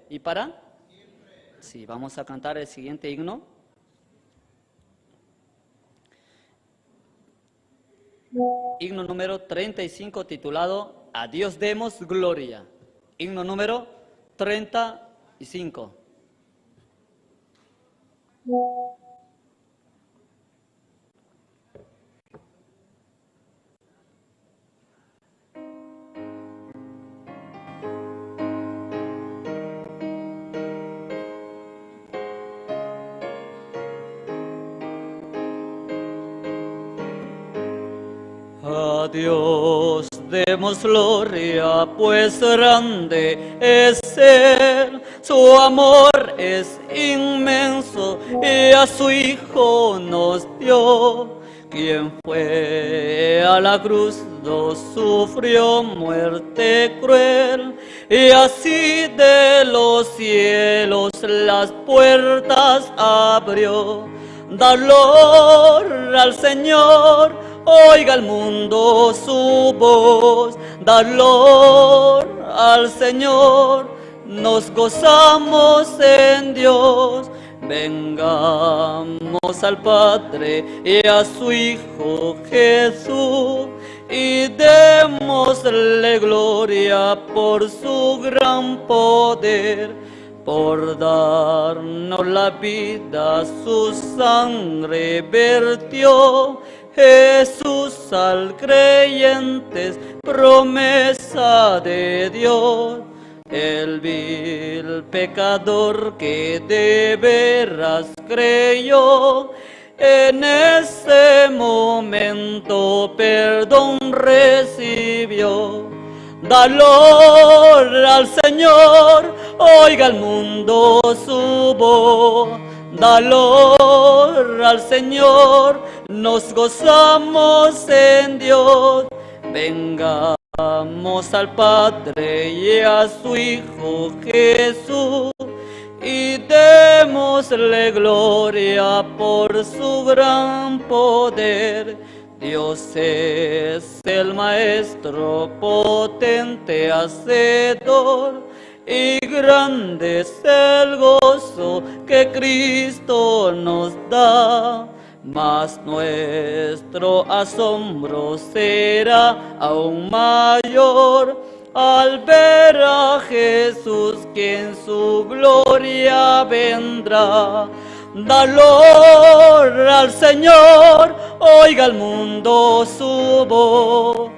¿Y para? Sí, vamos a cantar el siguiente himno. Himno número 35 titulado A Dios demos gloria. Himno número 35. A Dios demos gloria, pues grande es Él, su amor es inmenso y a su Hijo nos dio. Quien fue a la cruz nos sufrió muerte cruel y así de los cielos las puertas abrió. Da gloria al Señor, oiga el mundo su voz, da gloria al Señor, nos gozamos en Dios. Vengamos al Padre y a su Hijo Jesús y démosle gloria por su gran poder, por darnos la vida, su sangre vertió. Jesús al creyente es promesa de Dios. El vil pecador que de veras creyó, en ese momento perdón recibió. Da gloria al Señor, oiga el mundo su voz. Da gloria al Señor, nos gozamos en Dios. Vengamos al Padre y a su Hijo Jesús y démosle gloria por su gran poder. Dios es el Maestro potente hacedor, y grande es el gozo que Cristo nos da. Mas nuestro asombro será aún mayor al ver a Jesús que en su gloria vendrá. Da gloria al Señor, oiga el mundo su voz.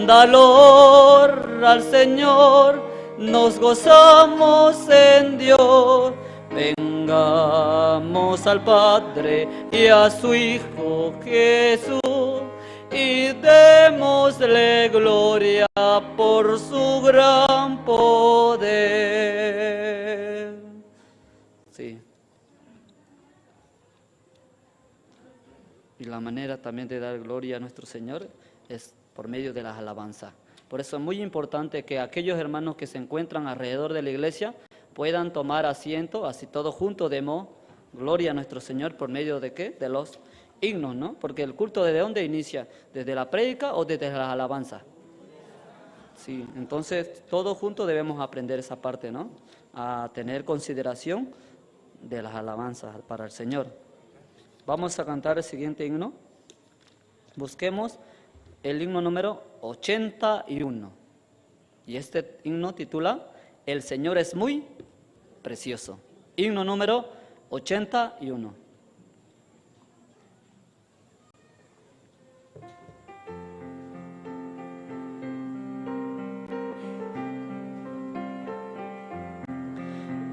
Da gloria al Señor, nos gozamos en Dios. Vengamos al Padre y a su Hijo Jesús y démosle gloria por su gran poder. Sí. Y la manera también de dar gloria a nuestro Señor es por medio de las alabanzas. Por eso es muy importante que aquellos hermanos que se encuentran alrededor de la iglesia puedan tomar asiento, así todos juntos demos gloria a nuestro Señor por medio de ¿qué? De los himnos, ¿no? Porque el culto, ¿desde dónde inicia? ¿Desde la prédica o desde las alabanzas? Sí, entonces todos juntos debemos aprender esa parte, ¿no? A tener consideración de las alabanzas para el Señor. Vamos a cantar el siguiente himno. Busquemos el himno número 81. Y este himno titula El Señor es muy precioso. Himno número 81.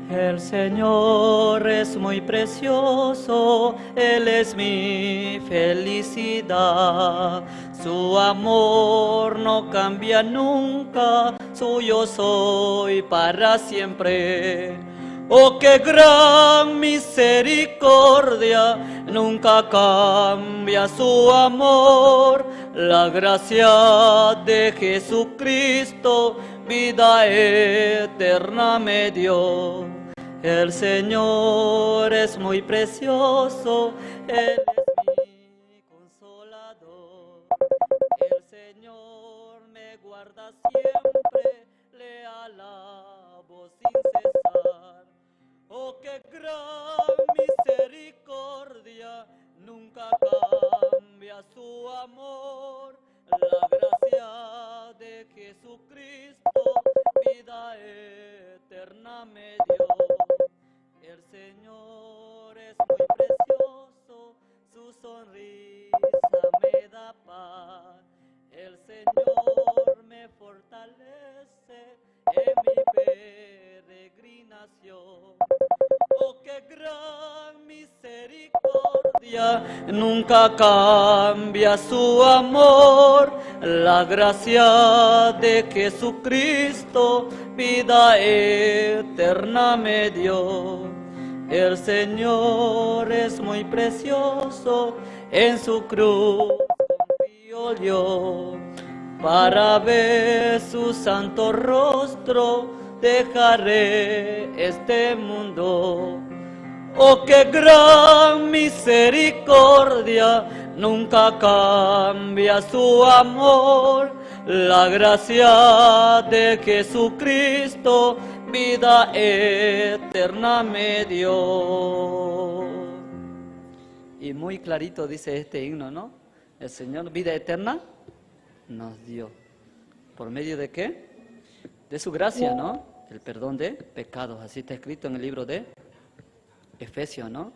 El Señor es muy precioso, Él es mi felicidad. Su amor no cambia nunca, suyo soy para siempre. Oh, qué gran misericordia, nunca cambia su amor. La gracia de Jesucristo, vida eterna me dio. El Señor es muy precioso, Él es mi consolador. El Señor me guarda siempre, le alabo sin cesar. Oh, qué gran misericordia, nunca cambia su amor. La gracia de Jesucristo, vida eterna me dio. El Señor es muy precioso, su sonrisa me da paz. El Señor me fortalece en mi peregrinación. Oh, qué gran misericordia, nunca cambia su amor. La gracia de Jesucristo, vida eterna me dio. El Señor es muy precioso, en su cruz confío yo. Para ver su santo rostro, dejaré este mundo. Oh, qué gran misericordia, nunca cambia su amor. La gracia de Jesucristo, vida eterna me dio. Y muy clarito dice este himno, ¿no? El Señor, vida eterna nos dio. ¿Por medio de qué? De su gracia, ¿no? El perdón de pecados. Así está escrito en el libro de Efesios, ¿no?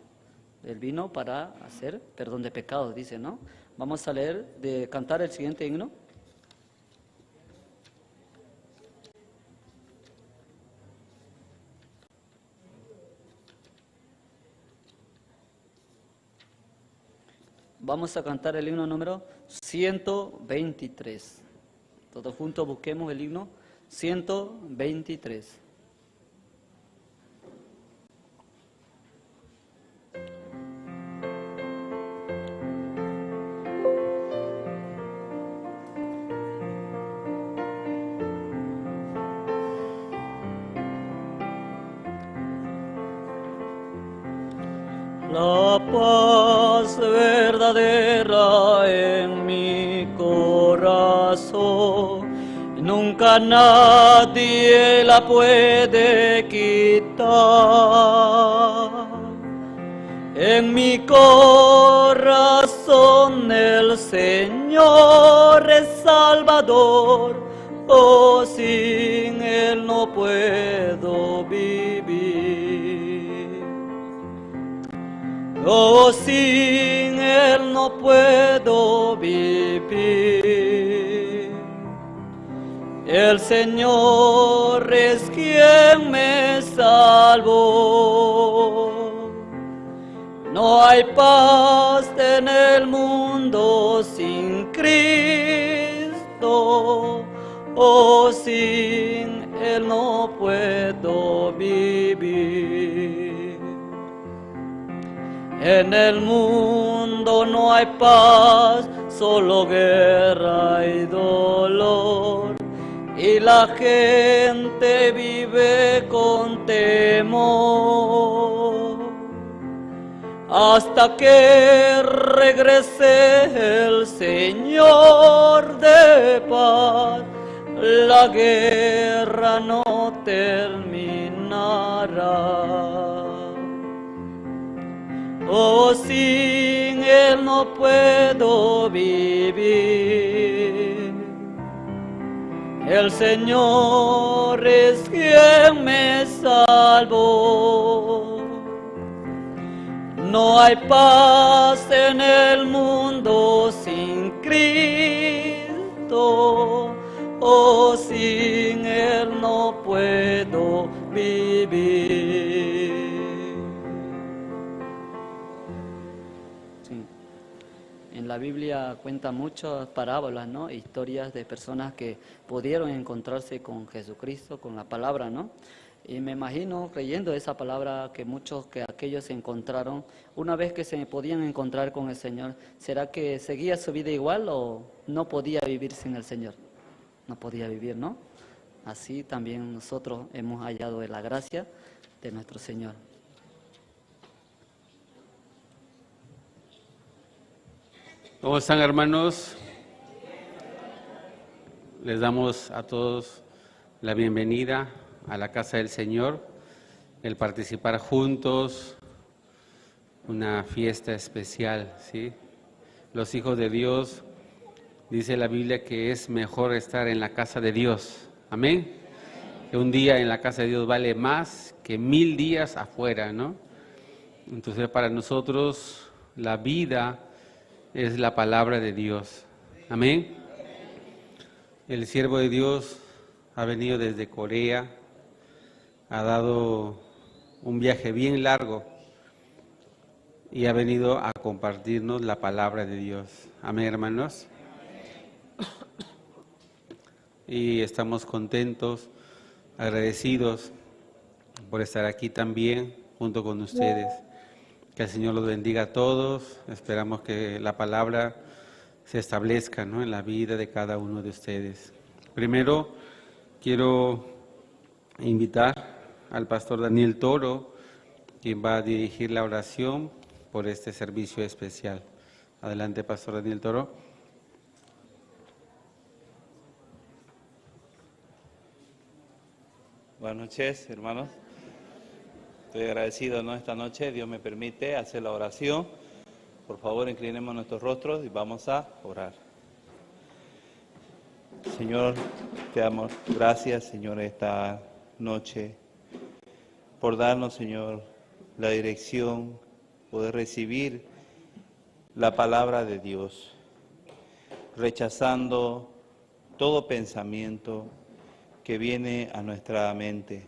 Él vino para hacer perdón de pecados, dice, ¿no? Vamos a leer, de cantar el siguiente himno. Vamos a cantar el himno número 123. Todos juntos busquemos el himno 123. La paz verdadera en mi corazón, nunca nadie la puede quitar. En mi corazón el Señor es Salvador, oh, sin Él no puedo vivir. Oh, sin Él no puedo vivir. El Señor es quien me salvó. No hay paz en el mundo sin Cristo. Oh, sin Él no puedo vivir. En el mundo no hay paz, solo guerra y dolor, y la gente vive con temor. Hasta que regrese el Señor de paz, la guerra no terminará. Oh, sin Él no puedo vivir. El Señor es quien me salvó. No hay paz en el mundo sin Cristo. Oh, sin Él no puedo vivir. Sí. En la Biblia cuenta muchas parábolas, ¿no? Historias de personas que pudieron encontrarse con Jesucristo, con la palabra, ¿no? Y me imagino, creyendo esa palabra, que muchos que aquellos se encontraron, una vez que se podían encontrar con el Señor, ¿será que seguía su vida igual o no podía vivir sin el Señor? No podía vivir, ¿no? Así también nosotros hemos hallado la gracia de nuestro Señor. ¿Cómo están, hermanos? Les damos a todos la bienvenida a la casa del Señor, el participar juntos, una fiesta especial, ¿sí? Los hijos de Dios, dice la Biblia que es mejor estar en la casa de Dios, amén. Que un día en la casa de Dios vale más que 1000 días afuera, ¿no? Entonces, para nosotros la vida es la palabra de Dios, amén. El siervo de Dios ha venido desde Corea, ha dado un viaje bien largo y ha venido a compartirnos la palabra de Dios. Amén, hermanos. Y estamos contentos, agradecidos por estar aquí también junto con ustedes. Que el Señor los bendiga a todos. Esperamos que la palabra se establezca, ¿no?, en la vida de cada uno de ustedes. Primero, quiero invitar al pastor Daniel Toro, quien va a dirigir la oración por este servicio especial. Adelante, pastor Daniel Toro. Buenas noches, hermanos. Estoy agradecido, ¿no?, esta noche Dios me permite hacer la oración. Por favor, inclinemos nuestros rostros y vamos a orar. Señor, te damos gracias, Señor, esta noche, por darnos, Señor, la dirección, poder recibir la palabra de Dios, rechazando todo pensamiento que viene a nuestra mente.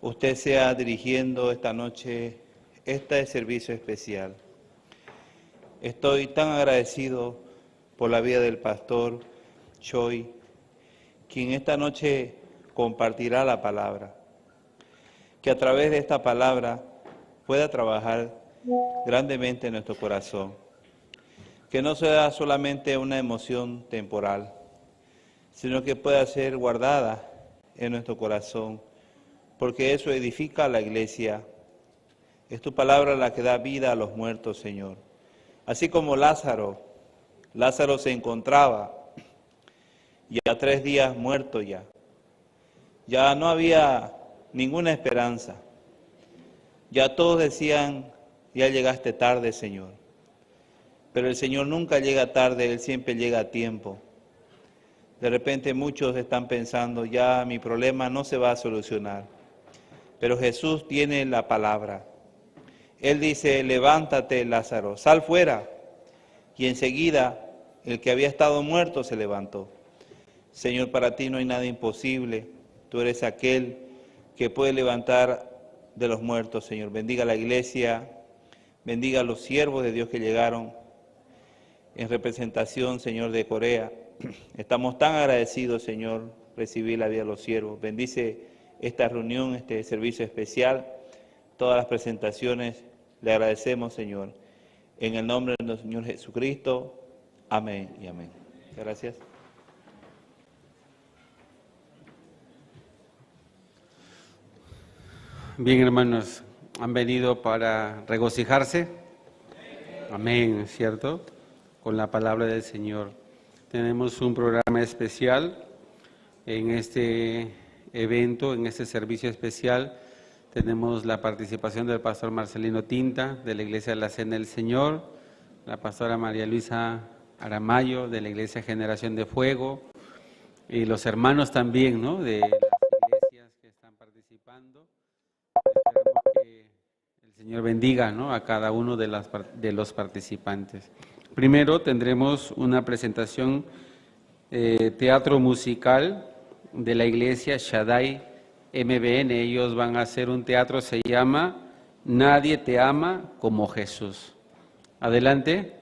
Usted sea dirigiendo esta noche este servicio especial. Estoy tan agradecido por la vida del pastor Choi, quien esta noche compartirá la palabra. Que a través de esta palabra pueda trabajar grandemente en nuestro corazón. Que no sea solamente una emoción temporal, sino que pueda ser guardada en nuestro corazón, porque eso edifica a la iglesia. Es tu palabra la que da vida a los muertos, Señor. Así como Lázaro se encontraba ya 3 días muerto ya. Ya no había ninguna esperanza. Ya todos decían, ya llegaste tarde, Señor. Pero el Señor nunca llega tarde, Él siempre llega a tiempo. De repente muchos están pensando, ya mi problema no se va a solucionar. Pero Jesús tiene la palabra. Él dice, levántate, Lázaro, sal fuera. Y enseguida el que había estado muerto se levantó. Señor, para ti no hay nada imposible. Tú eres aquel que puede levantar de los muertos, Señor. Bendiga a la iglesia, bendiga a los siervos de Dios que llegaron en representación, Señor, de Corea. Estamos tan agradecidos, Señor, recibir la vida de los siervos. Bendice esta reunión, este servicio especial, todas las presentaciones. Le agradecemos, Señor. En el nombre de nuestro Señor Jesucristo. Amén y amén. Gracias. Bien, hermanos, han venido para regocijarse. Amén, ¿cierto? Con la palabra del Señor. Tenemos un programa especial en este evento, en este servicio especial. Tenemos la participación del pastor Marcelino Tinta, de la Iglesia de la Cena del Señor, la pastora María Luisa Aramayo, de la Iglesia Generación de Fuego, y los hermanos también, ¿no?, de las iglesias que están participando. Esperamos que el Señor bendiga, ¿no?, a cada uno de los participantes. Primero tendremos una presentación teatro musical de la iglesia Shaddai MBN. Ellos van a hacer un teatro, se llama Nadie te ama como Jesús. Adelante.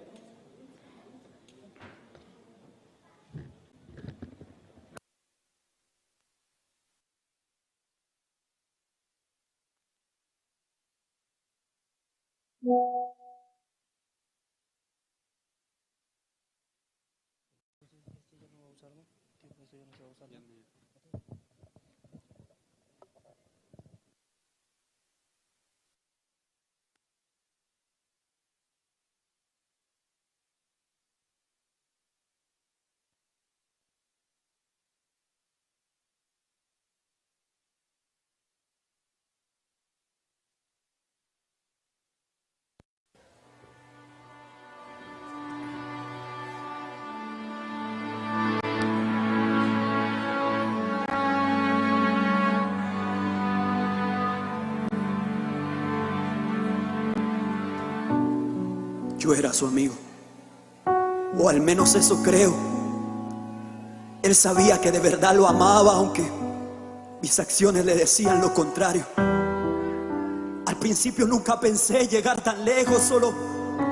Yo era su amigo, o al menos eso creo. Él sabía que de verdad lo amaba, aunque mis acciones le decían lo contrario. Al principio nunca pensé llegar tan lejos, solo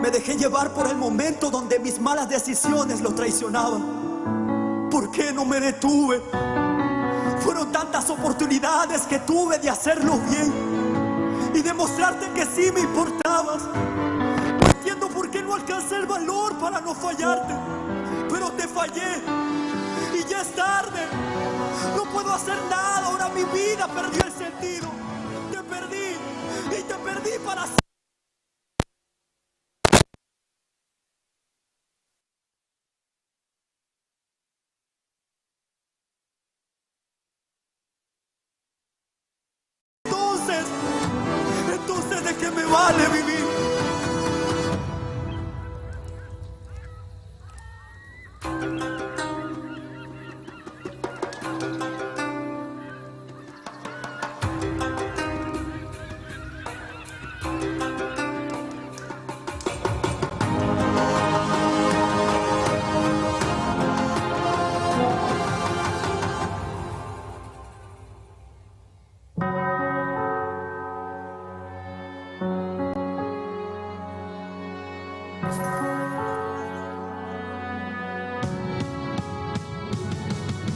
me dejé llevar por el momento donde mis malas decisiones lo traicionaban. ¿Por qué no me detuve? Fueron tantas oportunidades que tuve de hacerlo bien y demostrarte que sí me importabas. Entiendo por qué no alcancé el valor para no fallarte, pero te fallé y ya es tarde. No puedo hacer nada, ahora mi vida perdió el sentido. Te perdí y te perdí para siempre. Entonces, ¿de qué me vale vivir?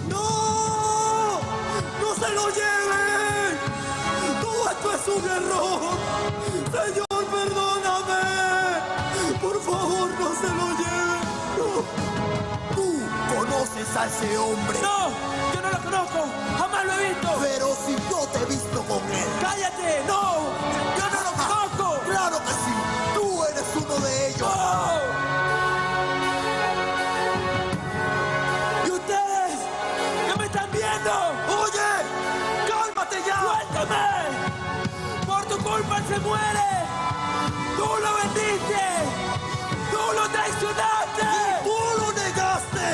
¡No! ¡No se lo lleven! ¡Todo esto es un error! ¡Señor, perdóname! ¡Por favor, no se lo lleven! ¡No! Tú conoces a ese hombre. ¡No! ¡Yo no lo conozco! ¡Jamás lo he visto! Pero si yo te he visto con él. ¡Cállate! ¡No! ¡Yo no lo conozco! ¡Claro que sí! ¡Tú eres uno de ellos! ¡No! ¿Y ustedes? ¿Qué me están viendo? ¡Oye! ¡Cálmate ya! ¡Suéltame! ¡Por tu culpa él se muere! ¡Tú lo vendiste! ¡Tú lo traicionaste! ¡Y tú lo negaste!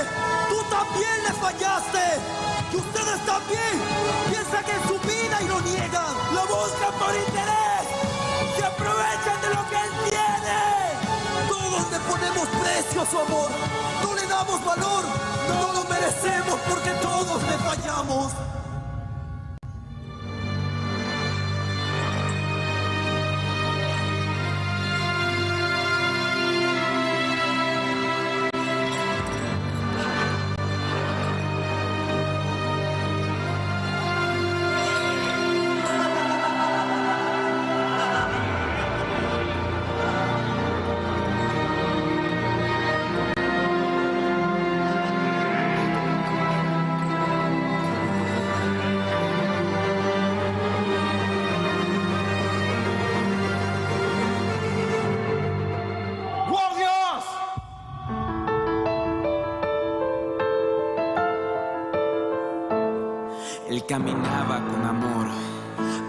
¡Tú también le fallaste! ¡Y ustedes también! ¡Piensan que en su vida y lo niegan! ¡Lo buscan por interés! ¡Se aprovechan de lo que él tiene! Todos le ponemos precio a su amor. No le damos valor. No lo merecemos porque todos le fallamos. ¡Guardias! Él caminaba con amor.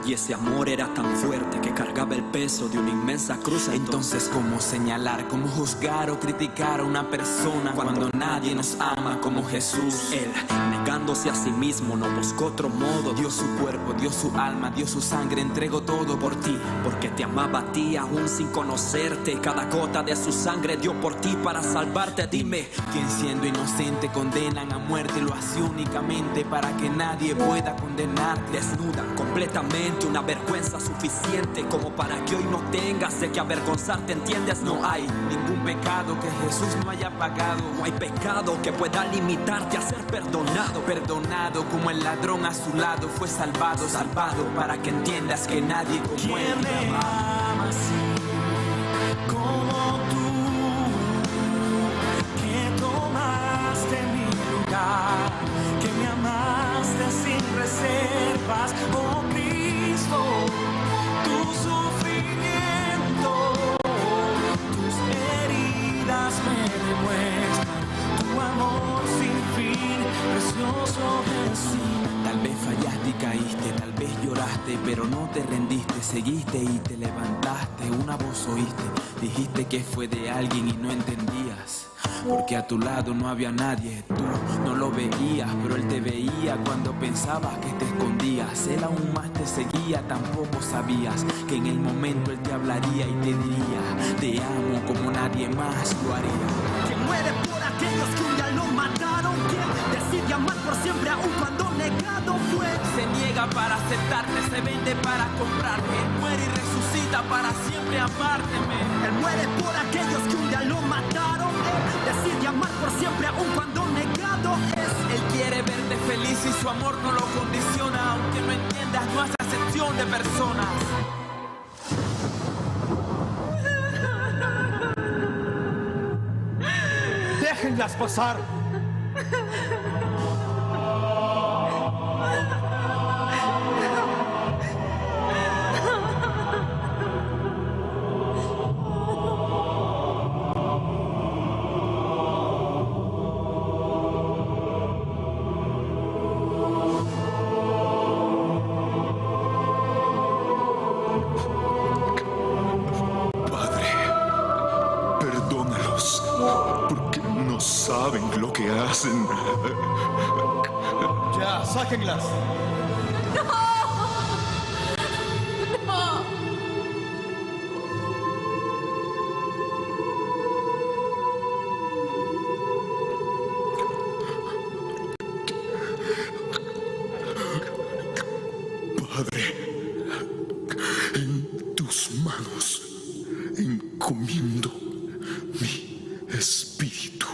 Y ese amor era tan fuerte que cargaba el peso de una inmensa cruz. Entonces, ¿cómo señalar, cómo juzgar o criticar a una persona cuando nadie nos ama como Jesús? Él, negándose a sí mismo, no buscó otro modo. Dio su cuerpo, dio su alma, dio su sangre, entregó todo por ti. Porque te amaba a ti aún sin conocerte. Cada gota de su sangre dio por ti para salvarte. Dime, Quien siendo inocente condenan a muerte, lo hace únicamente para que nadie pueda condenarte. Desnuda completamente, una vergüenza suficiente como para que hoy no tengas de qué avergonzarte, ¿entiendes? No hay ningún pecado que Jesús no haya pagado. No hay pecado que pueda limitarte a ser perdonado. Perdonado como el ladrón a su lado fue salvado, salvado para que entiendas que nadie como él ¿Quién te me ama. ama así? Que me amaste sin reservas, oh Cristo, tu sufrimiento, tus heridas me demuestran tu amor sin fin, precioso Jesús. Tal vez fallaste y caíste, tal vez lloraste, pero no te rendiste, seguiste y te levantaste, una voz oíste, dijiste que fue de alguien y no entendías, porque a tu lado no había nadie, tú no lo veías, pero él te veía cuando pensabas que te escondías, él aún más te seguía, tampoco sabías que en el momento él te hablaría y te diría, te amo como nadie más lo haría. Quien muere por aquellos que un día lo mataron, quien decide amar por siempre aun cuando negado fue. Se niega para aceptarte, se vende para comprarte, él muere y resucita para siempre amarte. Él muere por aquellos que un día lo mataron, él decide amar por siempre aun cuando negado es. Él quiere verte feliz y su amor no lo condiciona, aunque no entiendas, no hace acepción de personas. ¡Déjenlas pasar! Padre, perdónalos, porque no saben lo que hacen. Ya, sáquenlas. ¡No! ¡No! Padre, en tus manos encomiendo mi espíritu.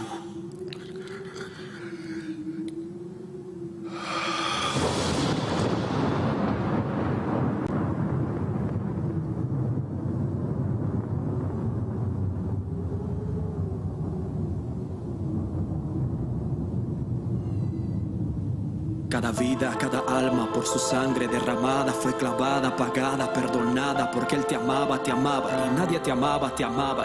Cada vida, cada alma por su sangre derramada fue clavada, pagada, perdonada, porque él te amaba, y nadie te amaba,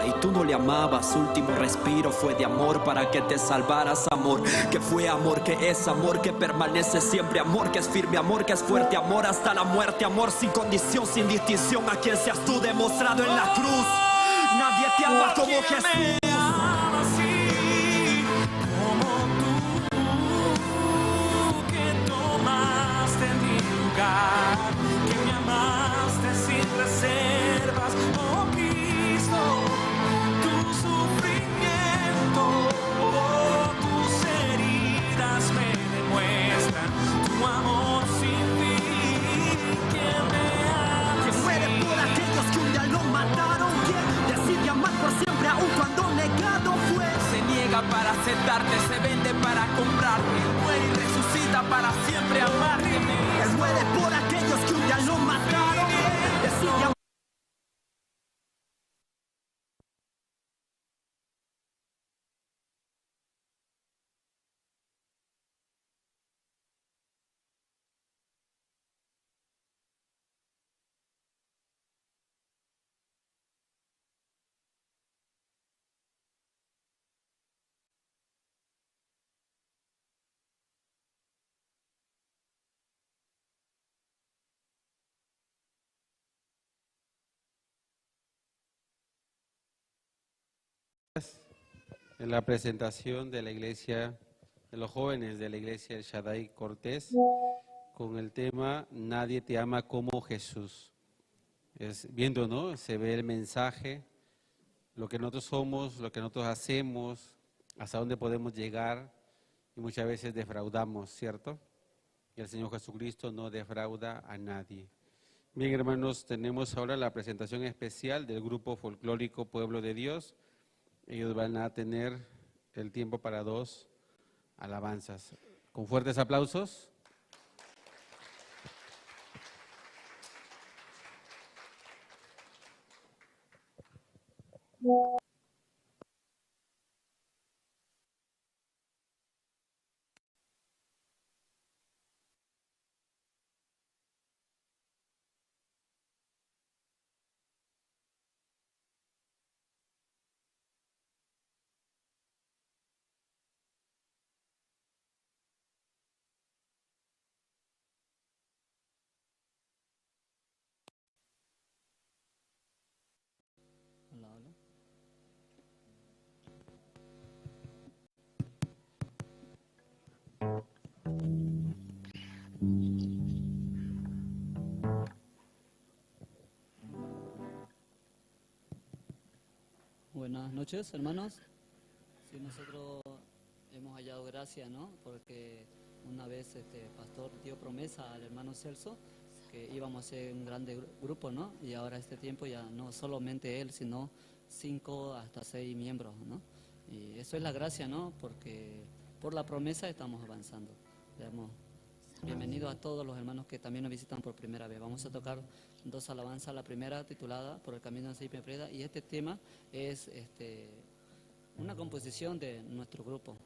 y tú no le amabas. Su último respiro fue de amor para que te salvaras, amor que fue amor, que es amor, que permanece siempre, amor que es firme, amor que es fuerte, amor hasta la muerte, amor sin condición, sin distinción, a quien seas tú demostrado en la cruz. Nadie te ama como Jesús. Que me amaste sin reservas, oh Cristo, tu sufrimiento, oh, tus heridas me demuestran tu amor sin fin. Quien me ama, quien muere por aquellos que un día lo mataron, quien decide amar por siempre aun cuando negado fue. Se niega para aceptarte, se vende para comprarte, él muere y resucita para siempre amarte. Él muere por aquellos que un día lo mataron, decide amar. En la presentación de la iglesia, de los jóvenes de la iglesia El Shaddai Cortés, con el tema Nadie te ama como Jesús. Es, viendo, ¿no? Se ve el mensaje, lo que nosotros somos, lo que nosotros hacemos, hasta dónde podemos llegar, y muchas veces defraudamos, ¿cierto? Y el Señor Jesucristo no defrauda a nadie. Bien, hermanos, tenemos ahora la presentación especial del grupo folclórico Pueblo de Dios. Ellos van a tener el tiempo para dos alabanzas. Con fuertes aplausos. Buenas noches, hermanos. Sí, nosotros hemos hallado gracia, ¿no? Porque una vez este pastor dio promesa al hermano Celso que íbamos a ser un grande grupo, ¿no? Y ahora este tiempo ya no solamente él, sino 5 hasta 6 miembros, ¿no? Y eso es la gracia, ¿no? Porque por la promesa estamos avanzando. Le damos bienvenido a todos los hermanos que también nos visitan por primera vez. Vamos a tocar dos alabanzas, la primera titulada Por el Camino de Seipe Preda, y este tema es una composición de nuestro grupo.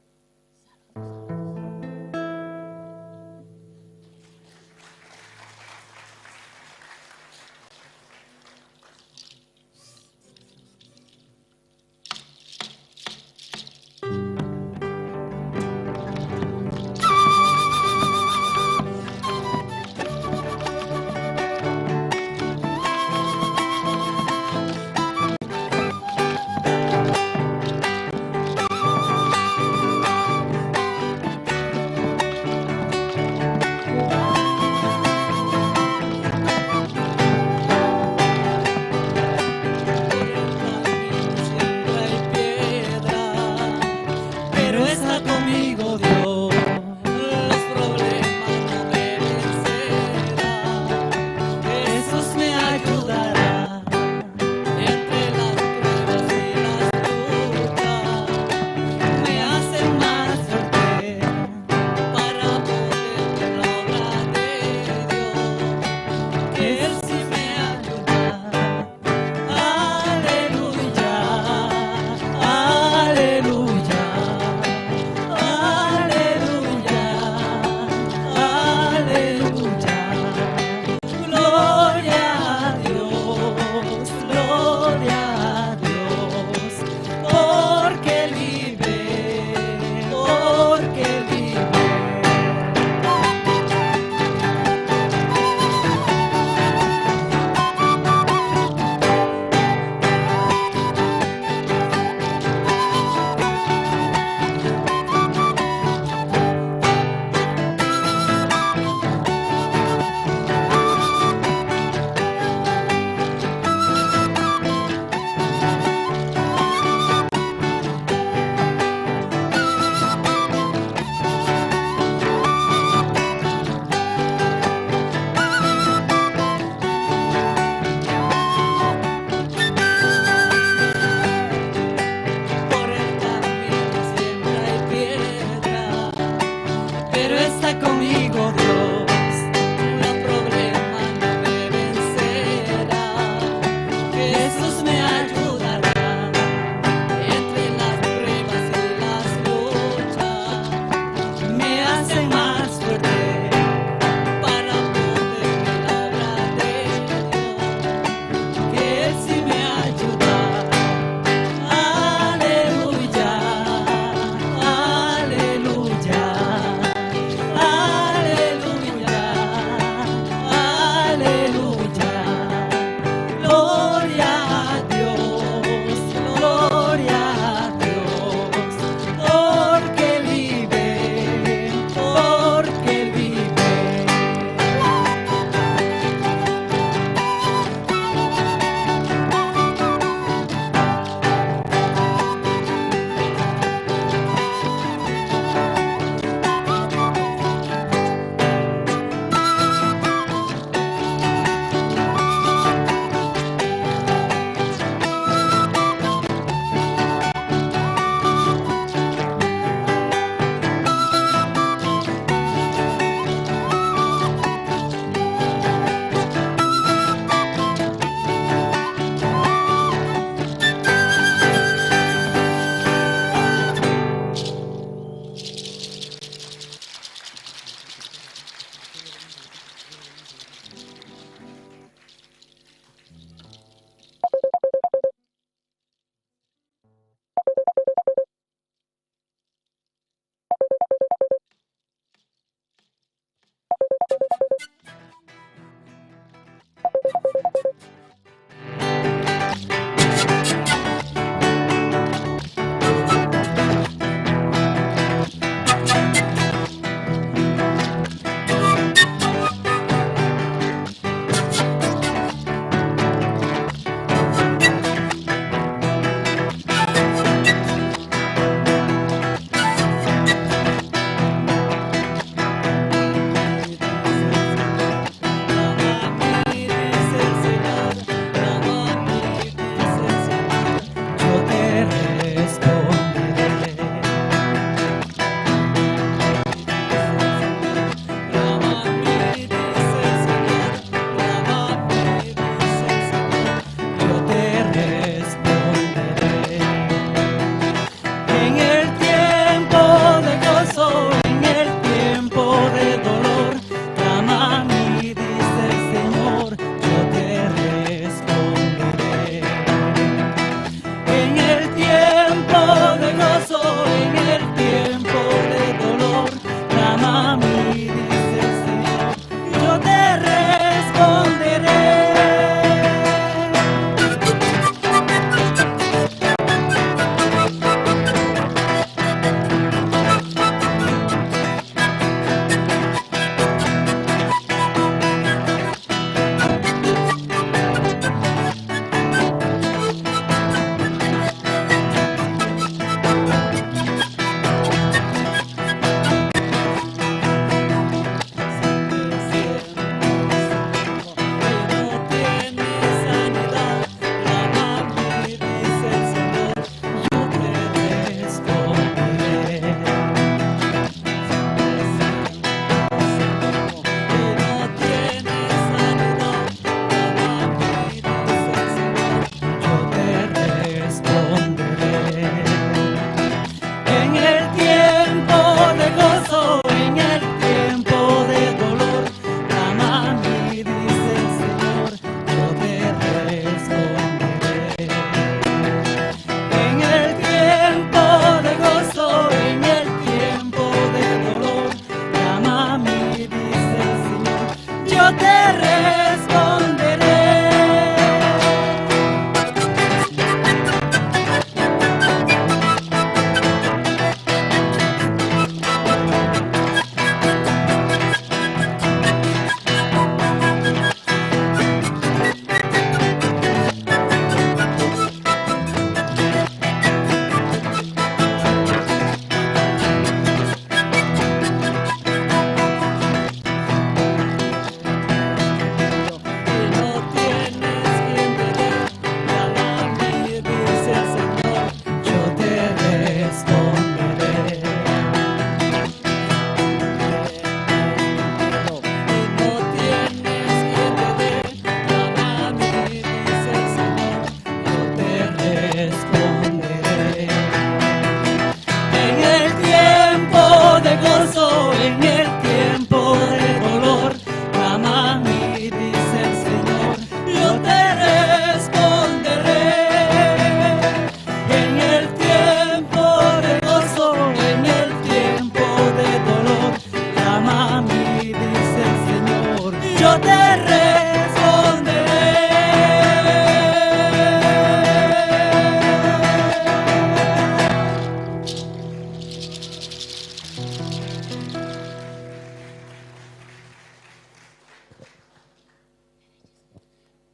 Yo te responderé.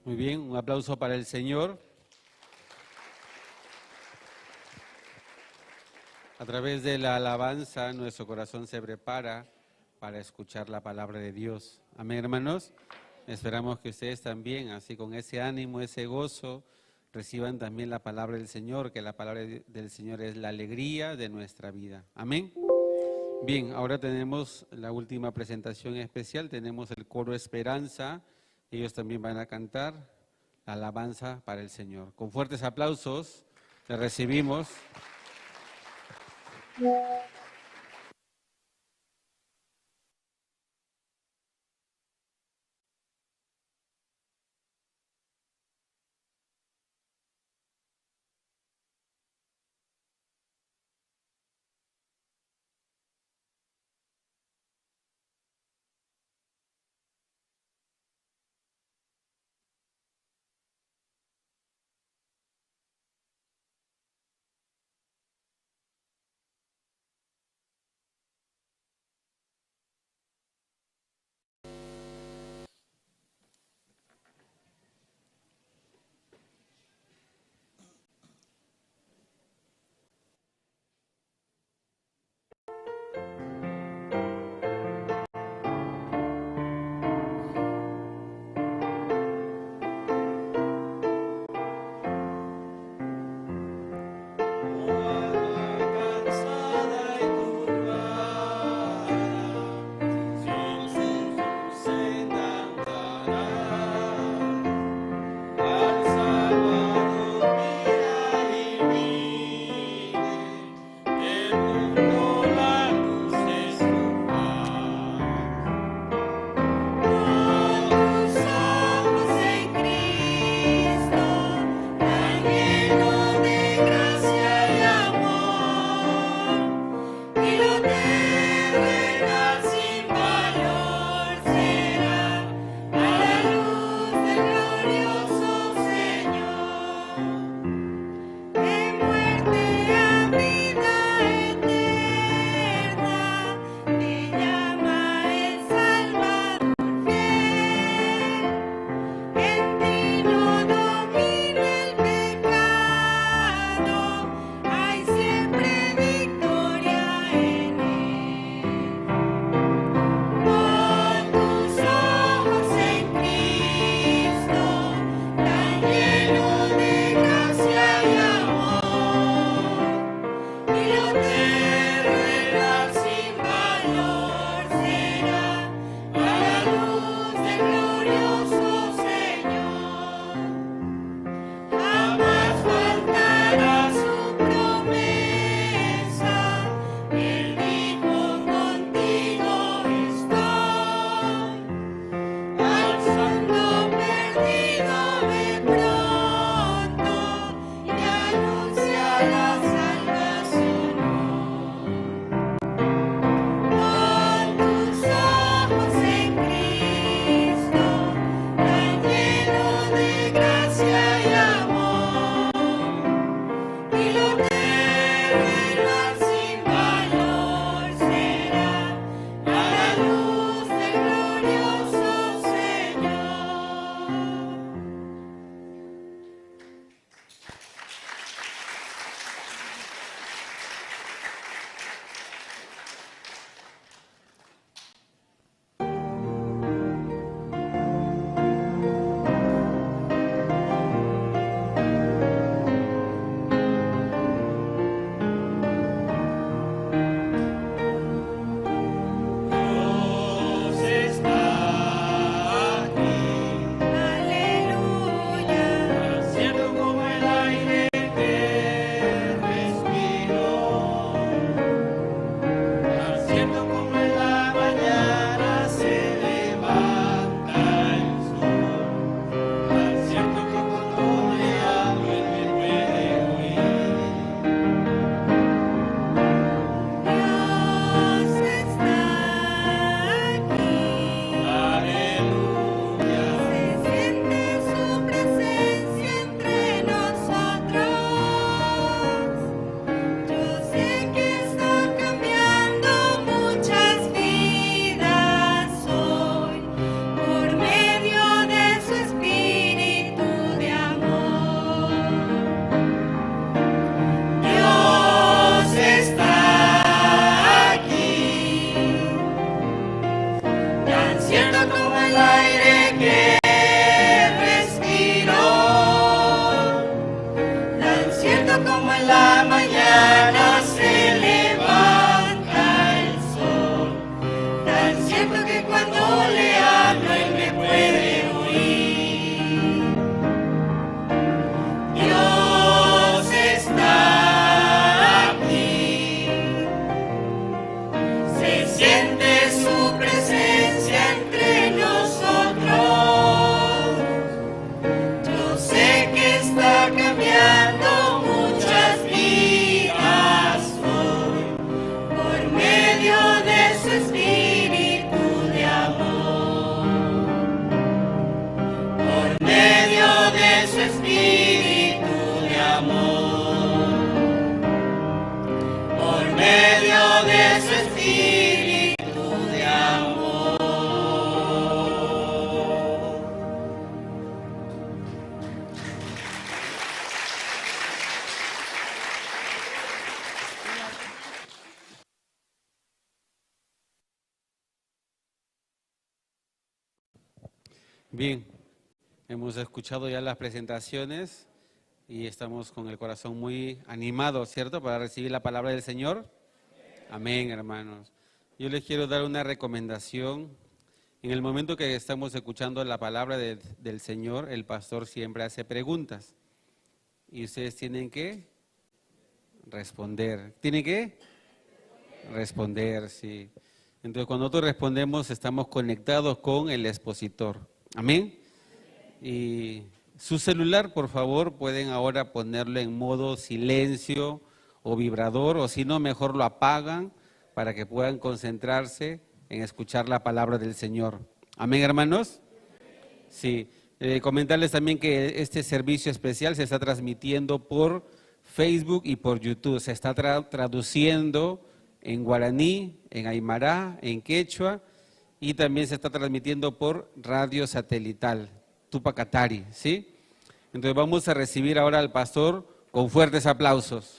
Muy bien, un aplauso para el Señor. A través de la alabanza, nuestro corazón se prepara para escuchar la palabra de Dios. Amén, hermanos. Esperamos que ustedes también, así con ese ánimo, ese gozo, reciban también la palabra del Señor, que la palabra del Señor es la alegría de nuestra vida. Amén. Bien, ahora tenemos la última presentación especial. Tenemos el coro Esperanza. Ellos también van a cantar la alabanza para el Señor. Con fuertes aplausos, les recibimos. Cierto como el aire que respiro, tan cierto como en la mañana se levanta el sol, tan cierto que cuando le hablo él me puede oír. Dios está aquí, se siente su presencia entre nosotros. Yo sé que está cambiando muchas vidas hoy por medio de su espíritu de amor. Por medio de su espíritu de amor. Por medio de su espíritu de amor. Bien, hemos escuchado ya las presentaciones y estamos con el corazón muy animado, ¿cierto?, para recibir la palabra del Señor. Amén, hermanos. Yo les quiero dar una recomendación. En el momento que estamos escuchando la palabra del Señor, el pastor siempre hace preguntas. Y ustedes tienen que responder. ¿Tienen que? Responder, sí. Entonces, cuando nosotros respondemos, estamos conectados con el expositor. Amén. Y su celular, por favor, pueden ahora ponerlo en modo silencio o vibrador, o si no, mejor lo apagan para que puedan concentrarse en escuchar la palabra del Señor. Amén, hermanos. Sí. Comentarles también que este servicio especial se está transmitiendo por Facebook y por YouTube. Se está traduciendo en guaraní, en aymara, en quechua, y también se está transmitiendo por radio satelital, Tupac Katari, ¿sí? Entonces vamos a recibir ahora al pastor con fuertes aplausos.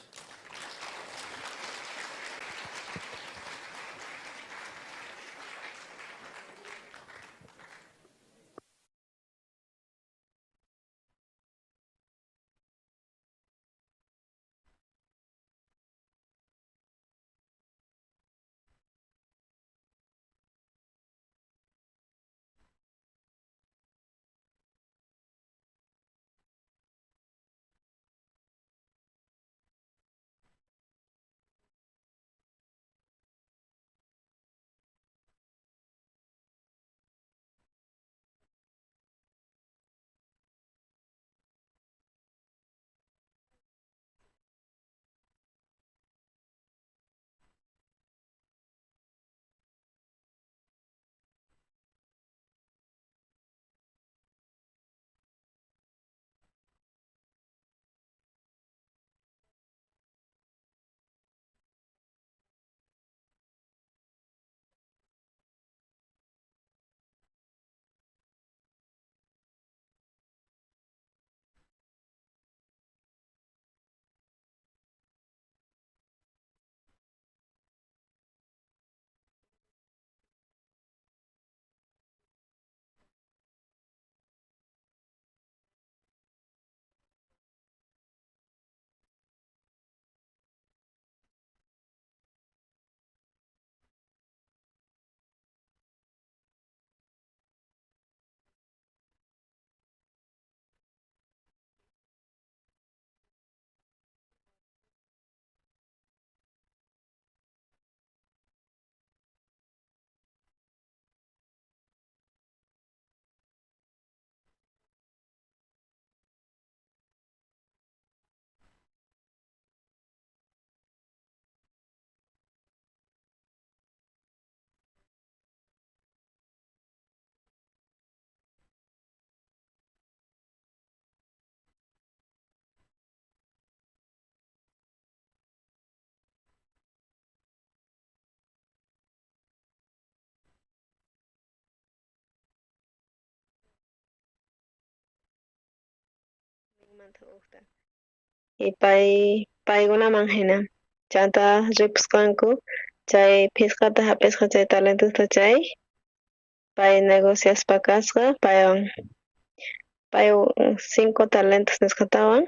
Y paykunaman jina chanta ripusqanku chay phisqata hap'isqa chay talentosta chay Pay negociaspa kasqa paywan. Pay 5 talentos nisqatawan.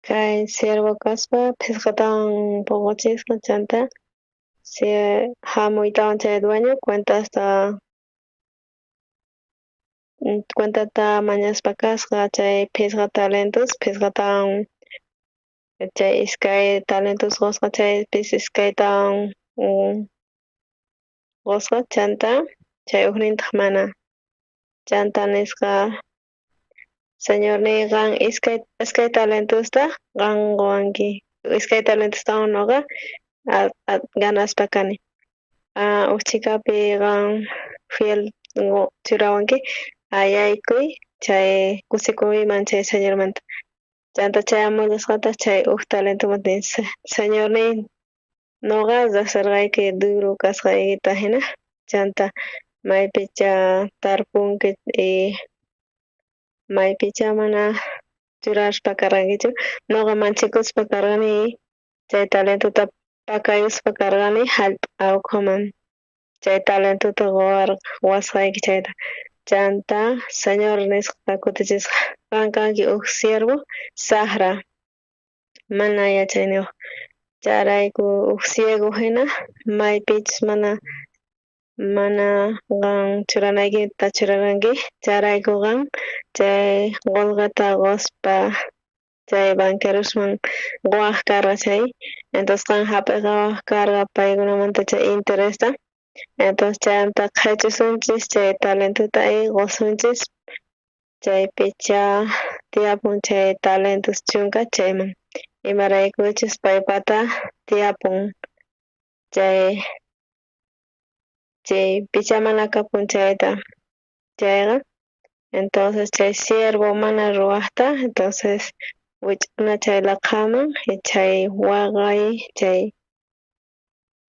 Kay siervo kaspa phisqatawan poqochisqa chanta si hamuytawan chay dueño cuentata mañaspa kasqa chay phisqa talentos phisqatawan chay iskay talentos qosqa chaypis iskaytawan qosqa chanta chay ujnintaq mana chanta nisqa Señorniy qan iskay talentosta qan qowanki iskay talentostawan noqa ganaspa kani uj chhikapi qan fiel churawanki ayaykuy chay kusikuyman chay Señormanta chanta chayamullasqataq chay uj talentomanta Señorniy noqa rejsirqayki duro kasqaykita hina chanta maypicha tarpunki y maypicha mana churaspa karqankichu noqa manchikuspa karqani chay talentota pakayuspa karqani hallp'a ukhuman chay talentota quwasqayki chayta chanta Señor nisqa kutichisqa qan kanki uj siervo sajra mana yachayniyuq chayrayku uj ciego hina maypichus mana qan churanaykita churarqanki chayrayku qan chay qullqita qospa chay banquerosman quwaj karqa chay entonces qan hap'iqawaj karqa paykunamanta chay interesta entonces chaymanta qhechusunchis chay talentota y qosunchis chaypicha tiyapun chay talentos chunka chayman imaraykuchus paypata tiyapun chay picha mana kapun chayta chayqa entonces chay siervo mana ruwajta entonces wich'una chay laqhaman y chay waqay chay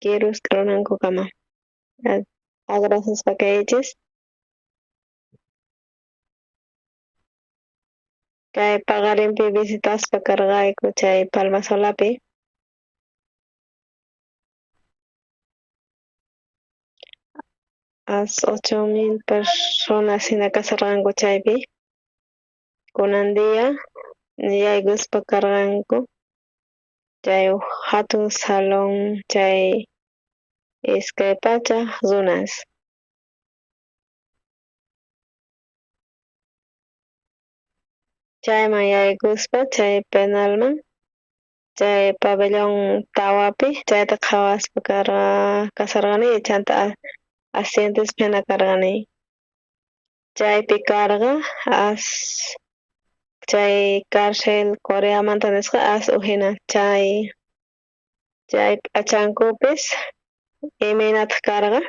kirus k'arunankukama agrasaspa kaychis kay paqarinpi visitaspa karqayku chay Palmasolapi as 8000 personas hina kasarqanku chaypi kunan día yaykuspa karqanku chay hatun salón chay 200 runas chayman yaykuspa chay penalman chay pabellón tawapi chayta qhawaspa kasarqani chanta asientispa hina karqani chaypi karqa as chay cárcel Coreamanta nisqa as uj hina chay p'achankupis imaynataq karqa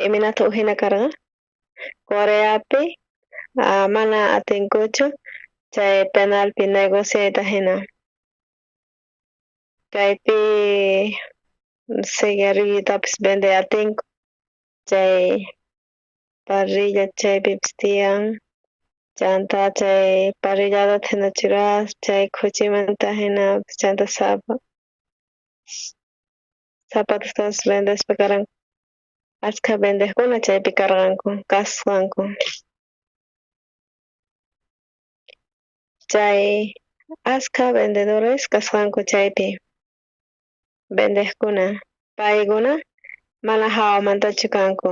imaynataq uj hina karqa Coreapi mana atinkuchu chay penalpi negociayta hina kaypi cigarrillotapis venday atinku chay parrilla chaypipis tiyan chanta chay parrilladata hina churaspa chay khuchimanta hina chanta zapatostapis vendespa karqanku achkha vendejkuna chaypi karqanku kasqanku chay askha vendedores kasqanku chaypi vendejkuna paykuna mana hawamantachu kanku.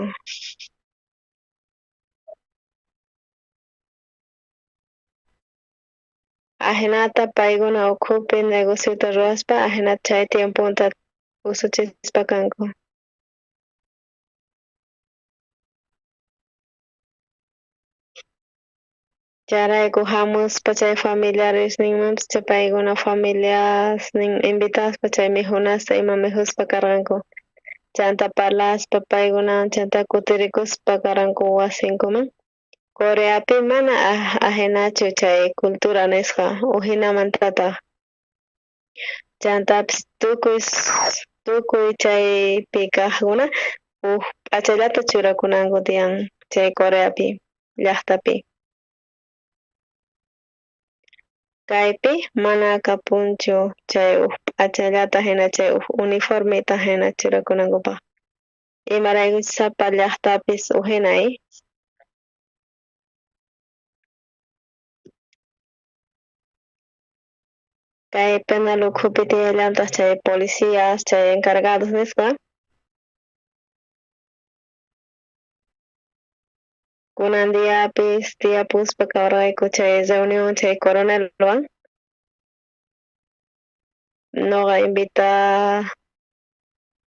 Ajinata paykuna ukhupi negociota ruwaspa ajinata chay tiemponta usuchispa kanku. Chayrayku hamuspa chay familiaresninmanpis chay paykuna familiasnin invitaspa chay mikhunasta ima mikhuspa karqanku. Chanta parlaspa paykunawan chanta kutirikuspa karanku wasinkuman. Coreapi mana ajenachu chay cultura nisqa ujinamantataq. Chantapis tukuy chaypi kaqkuna uj p'achallata churakunanku tiyan chay Coreapi llaqtapi. Kaypi mana kapunchu chay uj p'achallata hina chay uj uniformeta hina churakunankupaq. Imaraykuchus sapa llaqtapis ujina Kay penal ukhupi tiyallantaq chay policías, chay encargados nisqa. Kunan diapis tiyapuspa kawarqayku chay reunión chay coronelwan. Noqa invita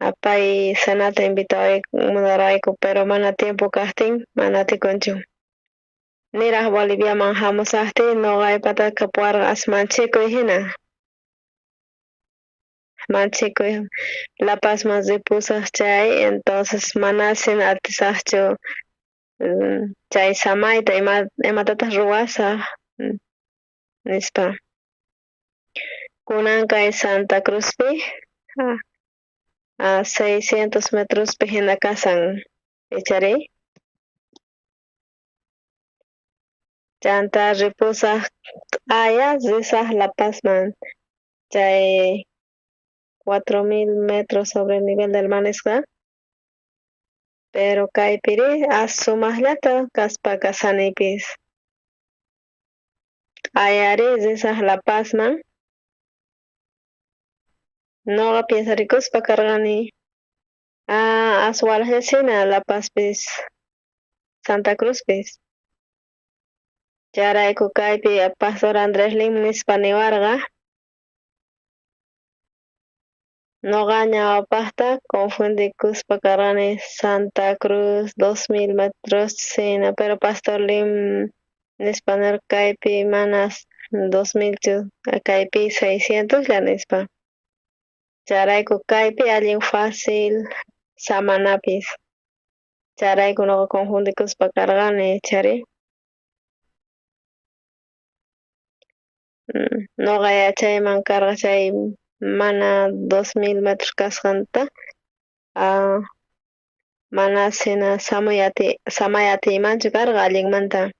apay cenata invitawayku pero mana tiempo kaqtin mana atikunchu. Niraj Boliviaman hamusaqtiy noqaypata kapuwarqa asmanchikuy hina. Manchikuy La Pazman ripusaq chay entonces manasin atisaqchu chay samayta imatataq ruwasaq nispa. Kunan kay Santa Cruzpi a 600 metrospi hina kasan ichari. Chanta ripusaq q'aya risaq La Pazman chay 4000 metros sobre el nivel del mar nisqa. Pero kaypiri as sumaqllata kaspa kasanipis. Q'ayari risaq La Pazman. Noqa piensarikuspa karqani aswalaqllasina La Pazpis Santa Cruzpis. Chayrayku kaypi Pastor Andrés Lim nispa niwarqa. Noqa ñawpaqta confundikuspa karqani Santa Cruz 2000 metros sina, pero Pastor Lim nispa nirqa kaypi manas 2000 chu kaypi 600 lla nispa. Chayrayku kaypi allin fácil samanapis. Chayrayku noqa confundikuspa karqani chari. Noqa yachayman karqa chay mana 2000 metros kasqanta mana sina samay atiymanchu karqa allinmanta.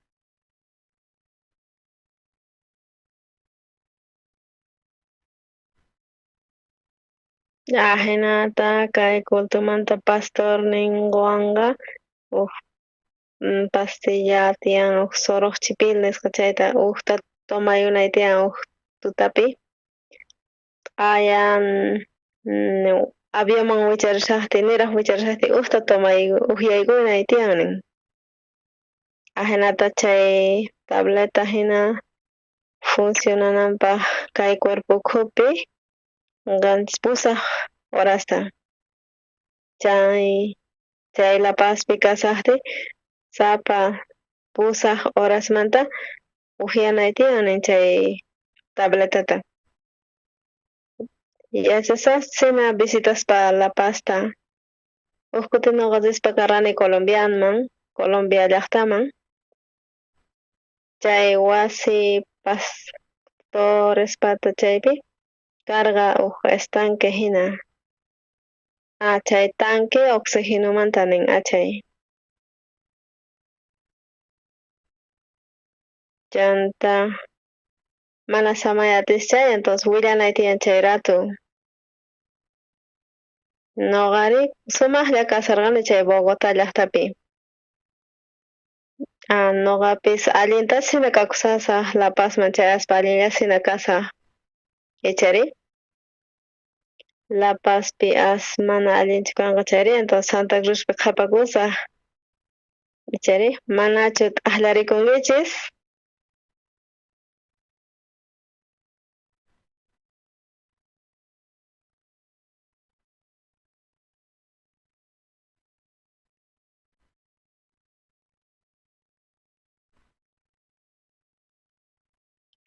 Ajinata kay cultumanta pastor ninwanqa uj pastilla tiyan uj soroqchipil nisqa chayta ujta tomayunay tiyan uj tutapi. Q'ayan avionman wicharishaqtiy niraj wicharishaqtiy ujta tomay ujyaykunay tiyan nin. Ajinata chay tableta hina funcionananpaq kay cuerpo ukhupi 7 horasta. Chay La Pazpi kasaqtiy sapa 8 horasmanta ujyanay tiyan nin chay tabletata. Yachasaqsina visitaspa La Pazta. Uj kuti noqa rispa karqani Colombiaman, Colombia llaqtaman. Chay wasi pastorespata chaypi karqa uj estanque hina. Chay tanque oxigenomanta nin achay. Chanta mana samay atis chay entonces willanay tiyan chay rato. Noqari sumaqlla kasarqani chay Bogotá llaqtapi. Noqapis allintasina kakusasaq La Pazman chayaspa allinllasina kasaq. Ichari? La Pazpi as mana allinchu kanqa chayri entonces Santa Cruzpi qhapakusaq. Ichari? Manachu t'aqllarikunkichis?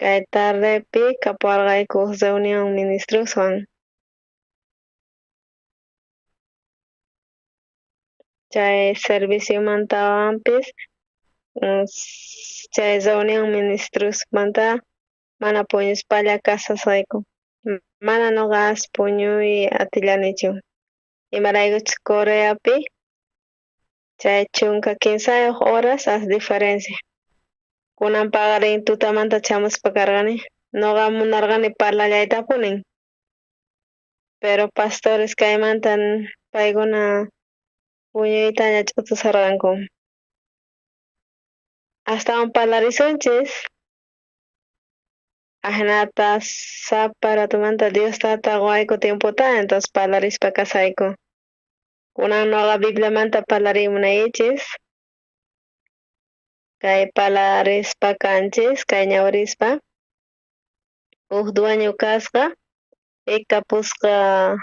Kay tardepi kapuwarqayku reunión ministroswan. Chay serviciomantawanpis chay reunión ministrosmanta mana puñuspalla kasasqayku. Mana noqa as puñuy atillanichu. Imaraykuchus Coreapi chay 13 horas as diferencia. Kunan paqarin tutamanta chamuspa karqani. Noqa munarqani parlallaytapunin. Pero pastores kaymanta paykuna puñuytaña ch'utusarqanku. Astawan parlarisunchis. Ajinata sapa ratumanta Dios tata qoyku tiempota, entonces parlarispa kasayku. Kunan noqa Bibliamanta parlarimunaychis. Kay parlarispa kanchis, kay ñawrispa. Uj dueño kasqa, ikapusqa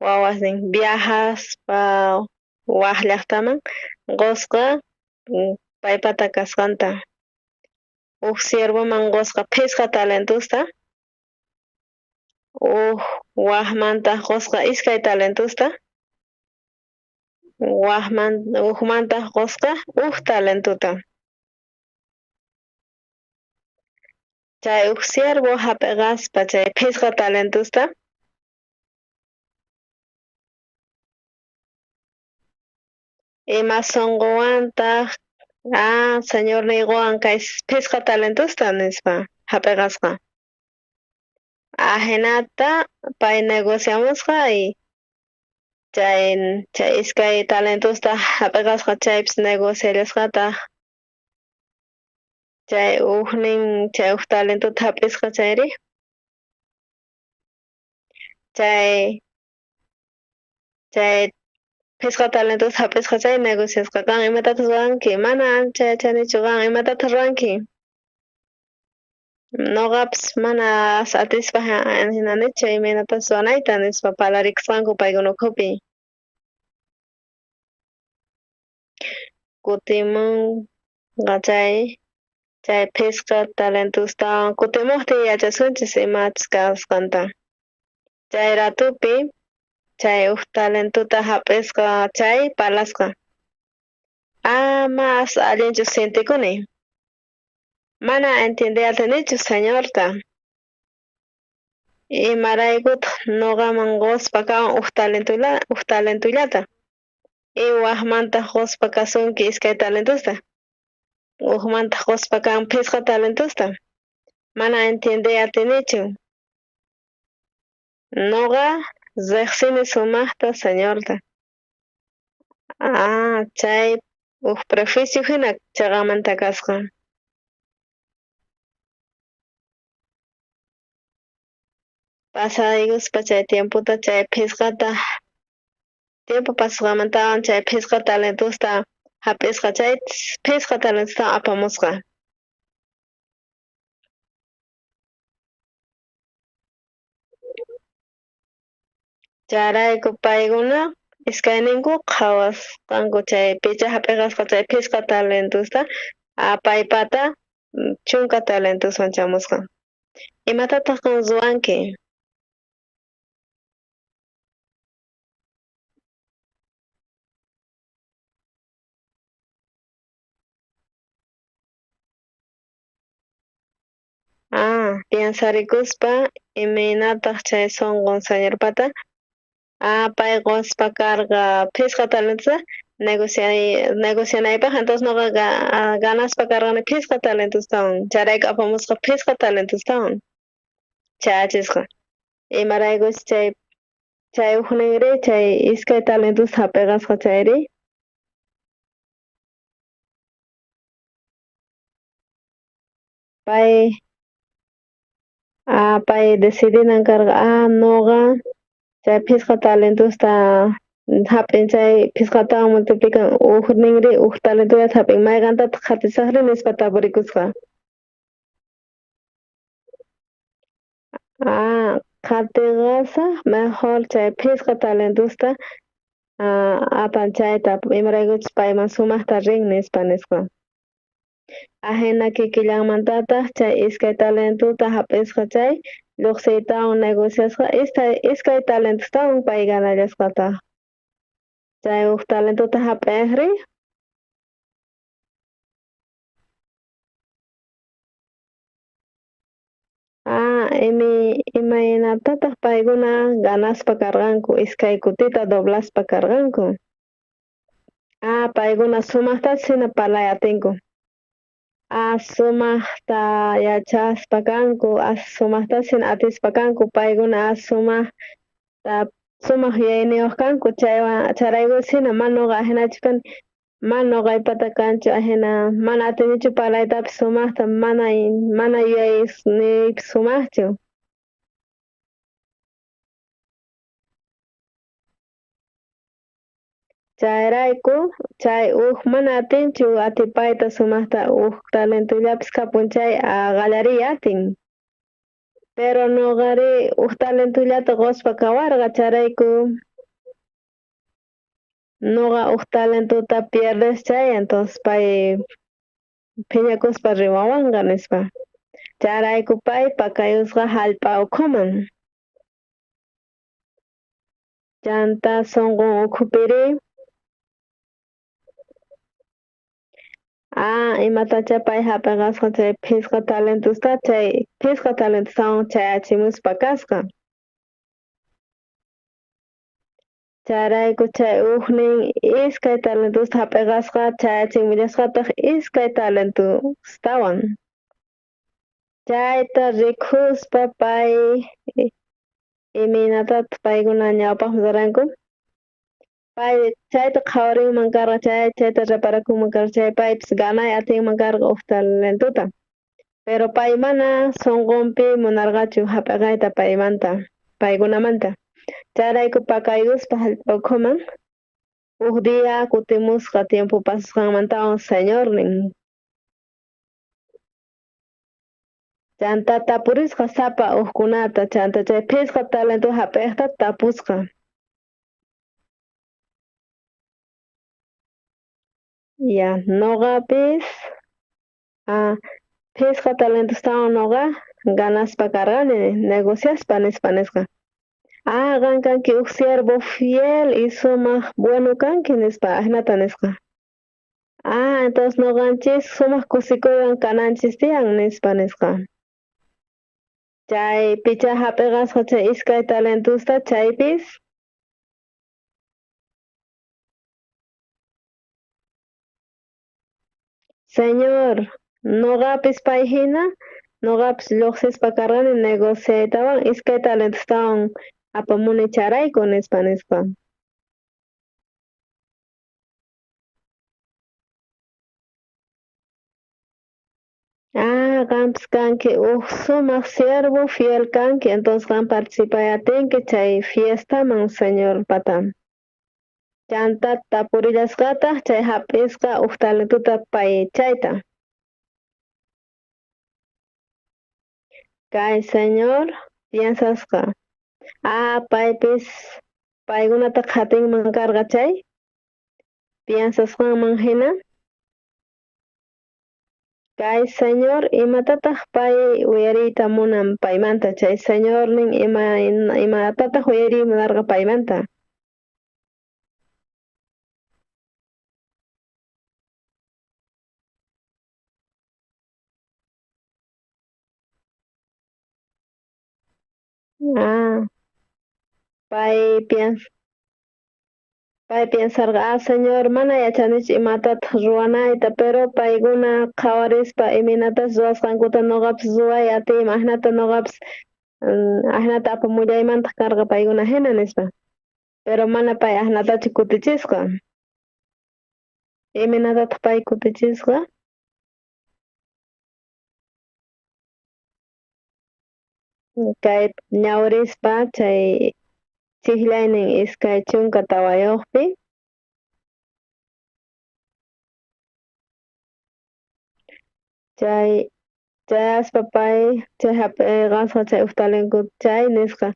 wawasnin viajaspa waj llaqtaman qosqa paypata kasqanta. Uj siervoman qosqa 5 talentosta, uj wajmantaj qosqa 2 talentosta, ujmantaj qosqa uj talentota. Chay uj siervo hap'iqaspa chay 5 talentosta, ima sonqowantaq señor niyqowan kay 5 talentosta nispa hap'iqasqa. Ajinata pay negociamusqa y chay 2 talentosta hap'iqasqa chaypis negociallasqataq. Chay ujnin chay uj talentota hap'isqa chayri. Chay 5 talentos hap'isqa chay negociasqa qan imatataq ruwanki? Mana ancha yachanichu qan imatataq ruwanki? Noqapis mana atispa hinanichu imaynatas ruwanayta nispa parlarikusqanku paykuna ukhupi. Kutimunqa chay 5 talentostawan kutimuqtin yachasunchis imachus kasqanta. Chay ratupi chay uj talentota hap'isqa chay parlasqa. Mas allinchu sientikuni. Mana entiendeyatinichu señorta. Imaraykutaq noqaman qospa kawan uj talentollata. Y wajmantaq qospa kasunki 2 talentosta. Ujmantaq qospa kan 5 talentosta. Mana entiendeyatinichu. Noqa riqsini sumaqta señorta. Chay uj prejuicio hina chaqamanta kasqa. Pasaykuspa chay tiempota chay 5 tiempo pasasqamantawan chay 5 talentosta hap'isqa chay 5 talentosta apamusqa. Chayrayku paykuna iskayninku qhawasqanku chay picha hap'iqasqa chay 5 talentosta paypata 10 talentoswan chamusqa. Imatataq qan ruwanki? Piensarikuspa imaynataq chay sonqon señorpata. Pay qospa karqa 5 talentosta negocianaypaq, entonces noqa ganaspa karqani 5 talentostawan, chayrayku apamusqa 5 talentostawan chayachisqa. Imaraykuchus chay ujninri chay 2 talentosta hap'iqasqa chayri. Pay decidinan karqa noqa chay 5 talentosta hap'in chay 5tawan multiplican ujninri uj talentollata hap'in mayqantataq qhatisaqri nispa tapurikusqa. Qhatiqasaq mejor chay 5 talentosta apan chayta imaraykuchus payman sumaqta rin nispa nisqa. Ajina kikillanmantataq chay 2 talentota hap'isqa chay lluqsiytawan negociasqa 2 talentostawan pay ganallasqataq. Chay uj talentota hap'ejri. Ah, imaynatataq paykuna ganaspa karqanku, iskay kutita doblaspa karqanku. Ah, paykuna sumaqtachu hina parlay atinku. Ah, sumaqta yachaspa kanku, as sumaqtachu hina atispa kanku, paykuna as sumaqta sumaq yuyayniyuq kanku, chaywan chayrayku hina mana nuqa ajinachu kani, mana nuqaypata kanchu ajina, mana atinichu parlaytapis sumaqta, mana mana yuyayniypis sumaqchu. Chayrayku chay uj mana atinchu atipayta sumaqta uj talentollapis kapun chay qallariy atin. Pero nuqari uj talentollata quspa kawarqa chayrayku nuqa uj talentota pierdes chay entonces pay phiñakuspa rimawanqa nispa. Chayrayku pay pakayusqa hallp'a ukhuman. Chanta sunqun ukhupiri ah imatacha pay hap'iqasqa chay phisqa talentosta chay phisqa talentostawan chayachimuspa kasqa. Chayrayku chay ujnin iskay talentosta hap'iqasqa chayachimullasqataq iskay talentostawan. Chayta rikuspa pay imaynatataq paykuna ñawpaqman ruranku. Pay chayta qhawarinman karqa chay chayta reparakunman karqa chay paypis ganay atinman karqa uj talentota. Pero pay mana sunqunpi munarqachu hap'iqayta paymanta paykunamanta. Chayrayku pakaykuspa hallp'a ukhuman uj día kutimusqa tiempo pasasqanmantawan señornin. Chanta tapurisqa sapa ujkunata chanta chay phisqa talento hap'iqta tapusqa. Ya, nuqapis phisqa talentostawan nuqa ganaspa karqani negociaspa nispa nisqa. Ah, qan kanki uj siervo fiel y sumaq bueno kanki nispa ajinata nisqa. Ah, entonces nuqanchis sumaq kusikuywan kananchis tiyan nispa nisqa. Chay picha hap'iqasqa chay iskay talentosta chaypis Señor, nuqapis pay hina, nuqapis lluqsispa karqani negociaytawan iskay talentostawan apamuni chayrayku nispa nispa. Ah, qampis kanki uj sumaq siervo fiel kanki, entonces qan participay atinki chay fiestaman señor pata. Chanta tapurillasqataq chay hap'isqa uj talentota pay chayta. Kay señor piensasqa. Ah, paypis paykunata qhatinman karqa chay piensasqanman hina. Kay señor imatataq pay uyariyta munan paymanta chay señornin imatataq uyariy munarqa paymanta. Ah, pay piensarqa, ah, señor, mana yachanichu imatataq ruwanayta, pero paykuna qhawarispa imaynatas ruwasqankuta nuqapis ruway atiyman, ajinata nuqapis ajinata apamullaymantaq karqa paykuna hina nispa. Pero mana pay ajinatachu kutichisqa. Imaynatataq pay kutichisqa? Kay ñawrispa chay chijllaynin 24 pi. Chay chayaspa pay chay hap'iqasqa chay uj talento chay nisqa,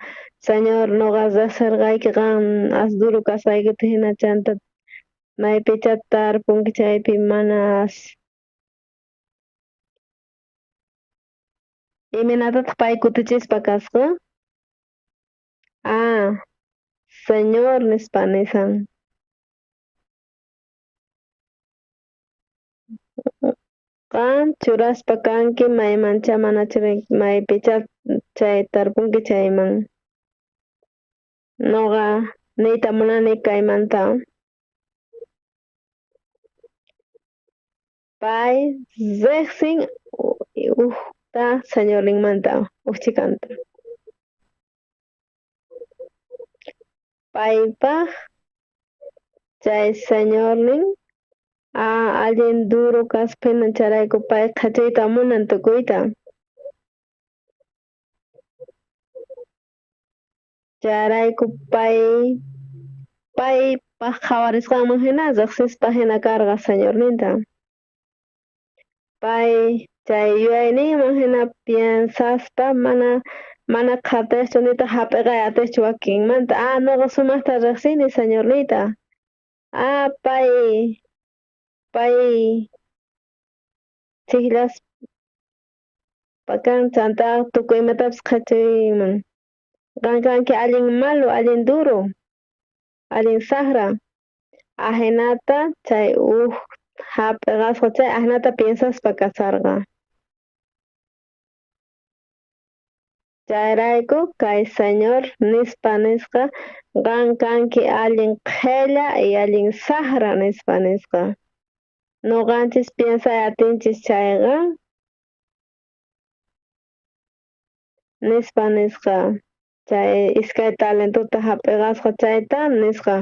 señor nuqa riqsirqayki qan as duro kasqaykita hina chanta maypicha tarpunki chaypi mana as Imaynatataq pay kutichispa kasqa? Ah, señor nispa nisan. Qan churaspa kanki maymancha mana maypicha chay tarpunki chayman. Noqa niyta munani kaymanta. Pay riqsin ujta señorninmanta ujchikanta. Paypaj chay señornin allin duro kaspa chayrayku pay qhachayta munan tukuyta. Chayrayku paypaj qhawarisqanman hina riqsispa hina karqa señorninta. Pay chay yuyayninman hina piensaspa mana qhatejchu nitaq hap'iqay atiqchu wakinmanta. Noqa sumaqta riqsini señorniyta. Pay chijllaspa kan chanta tukuy imatapis qhachuyman. Qan kanki allin malo, allin duro, allin saqra. Ajinata chay uj hap'iqasqa chay ajinata piensaspa kasarqa. Chayrayku kay señor nispa nisqa qan kanki allin qhella y allin saqra nispa nisqa. Noqanchis piensay atinchis chayqa nispa nisqa chay iskay talentota hap'iqasqa chayta nisqa.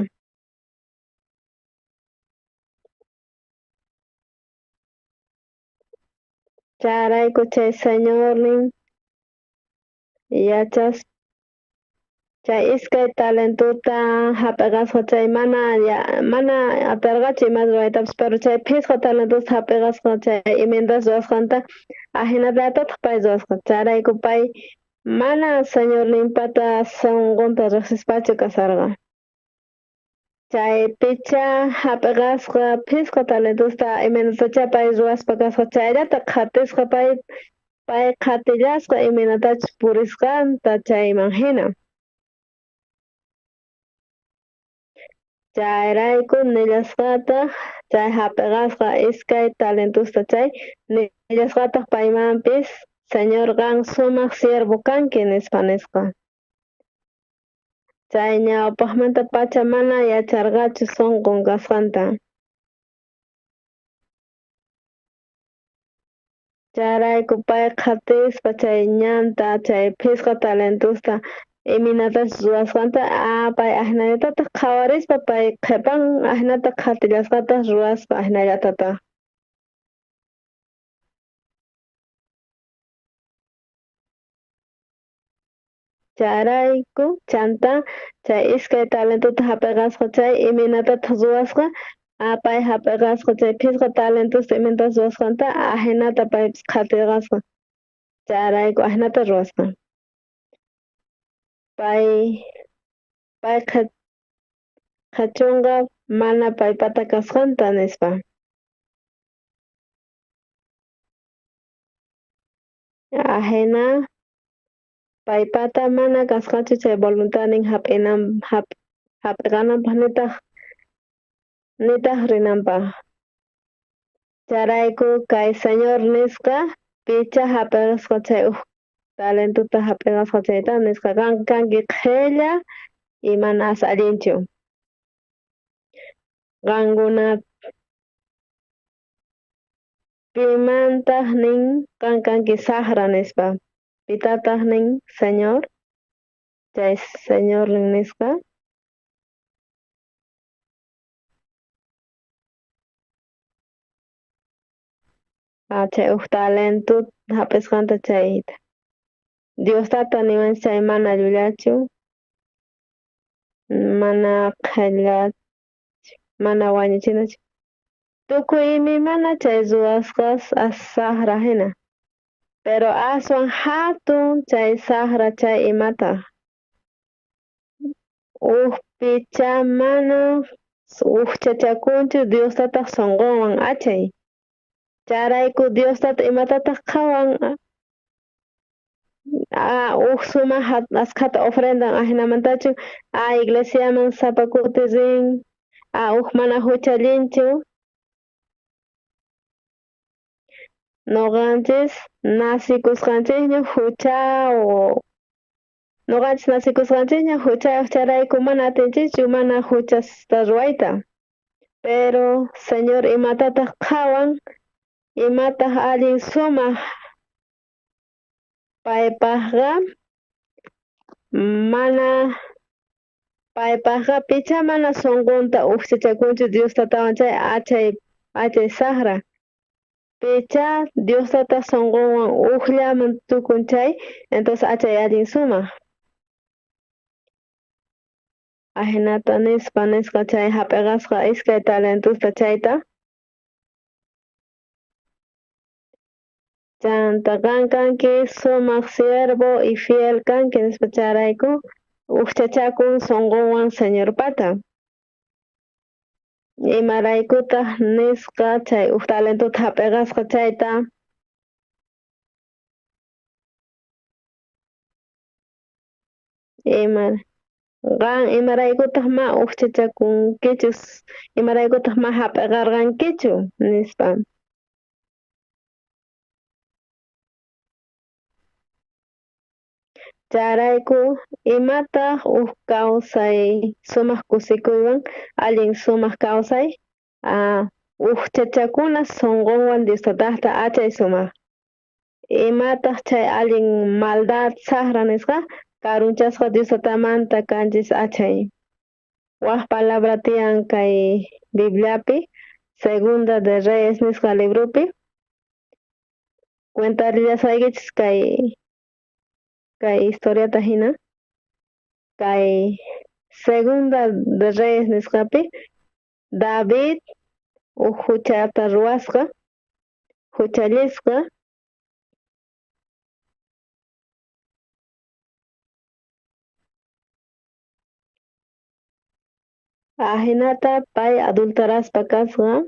Chayrayku chay señornin yachas chay iskay talentota hap'iqasqa chay mana atarqachu ima ruwaytapis, pero chay phisqa talentota hap'iqasqa chay imaynatachus ruwasqanta ajinallatataq pay ruwasqa. Chayrayku pay mana señorninpata sunqunta riqsispachu kasarqa. Chay picha hap'iqasqa phisqa talentosta imaynatachá pay ruwaspa kasqa chayllata qhatisqa pay qhatillasqa imaynatachus purisqanta chayman hina. Chayrayku nillasqataq chay hap'iqasqa iskay talentosta chay nillasqataq paymanpis señor qan sumaq siervo kanki nispa nisqa. Chay ñawpaqmanta pacha mana yacharqachu sunqun kasqanta. Chayrayku pay qhatispa chay ñanta chay phisqa talentosta imaynatachus ruwasqanta pay ajinallatataq qhawarispa pay qhipan ajinata qhatillasqataq ruwaspa ajinallatataq. Chayrayku chanta chay iskay talentota hap'iqasqa chay imaynatataq ruwasqa pay hap'iqasqa chay phisqa talentosta imaynatachus ruwasqanta ajinata paypis qhatiqasqa. Chayrayku ajinata ruwasqa. Pay qhachunqa mana paypata kasqanta nispa. Ajina paypata mana kasqachu chay voluntadnin hap'iqananpaq nitaq rinanpaq. Chayrayku kay señor nisqa picha hap'iqasqa chay uj talentota hap'iqasqa chayta nisqa qan kanki qhella y mana as allinchu. Qankuna pimantaq nin qan kanki saqra nispa. Pitataq nin señor chay señornin nisqa. Chay uj talento hap'isqanta chayta. Dios tata niwanchis chay mana llullachu, mana qhellachu, mana wañuchinachu. Tukuy imaymana chay ruwasqas as saqra hina. Pero aswan hatun chay saqra chay imata. Uj picha mana ujchachakunchu Dios tataq sunqunwan achay. Chayrayku Dios tata imatataq qhawan uj sumaq askhata ofrendan ajinamantachu iglesiaman sapa kuti rin uj mana huchallinchu. Noqanchis nasikusqanchikña huchaw. Noqanchis nasikusqanchikña huchayuq chayrayku mana atinchischu mana huchasta ruwayta. Pero Señor imatataq qhawan, imataq allin sumaq paypaqqa mana paypaqqa picha mana sunqunta uqchachakunchu Dios tatawan chay achay saqra. Picha Dios tata sunqunwan ujllaman tukun chay, entonces achay allin sumaq. Ajinata nispa nisqa chay hap'iqasqa iskay talentosta chayta. Chanta qan kanki sumaq siervo y fiel kanki nispa chayrayku uqchachakun sunqunwan Señorpata. Imaraykutaq nisqa chay uj talentota hap'iqasqa chayta. Ima qan imaraykutaq ma uqchachakunkichu, imaraykutaq ma hap'iqarqankichu nispa. Chayrayku imataq uj kawsay sumaq kusikuywan allin sumaq kawsay uqchachakuna sunqunwan Dios tataqta achay sumaq. Imataq chay allin maldad saqra nisqa karunchasqa Dios tatamanta kanchis achay. Waj palabra tiyan kay Bibliapi, Segunda de Reyes nisqa libropi. Cuentarillasaykichis kay historiata hina. Kay Segunda de Reyes nisqapi David uj huchata ruwasqa, huchallisqa. Ajinata pay adulteraspa kasqa,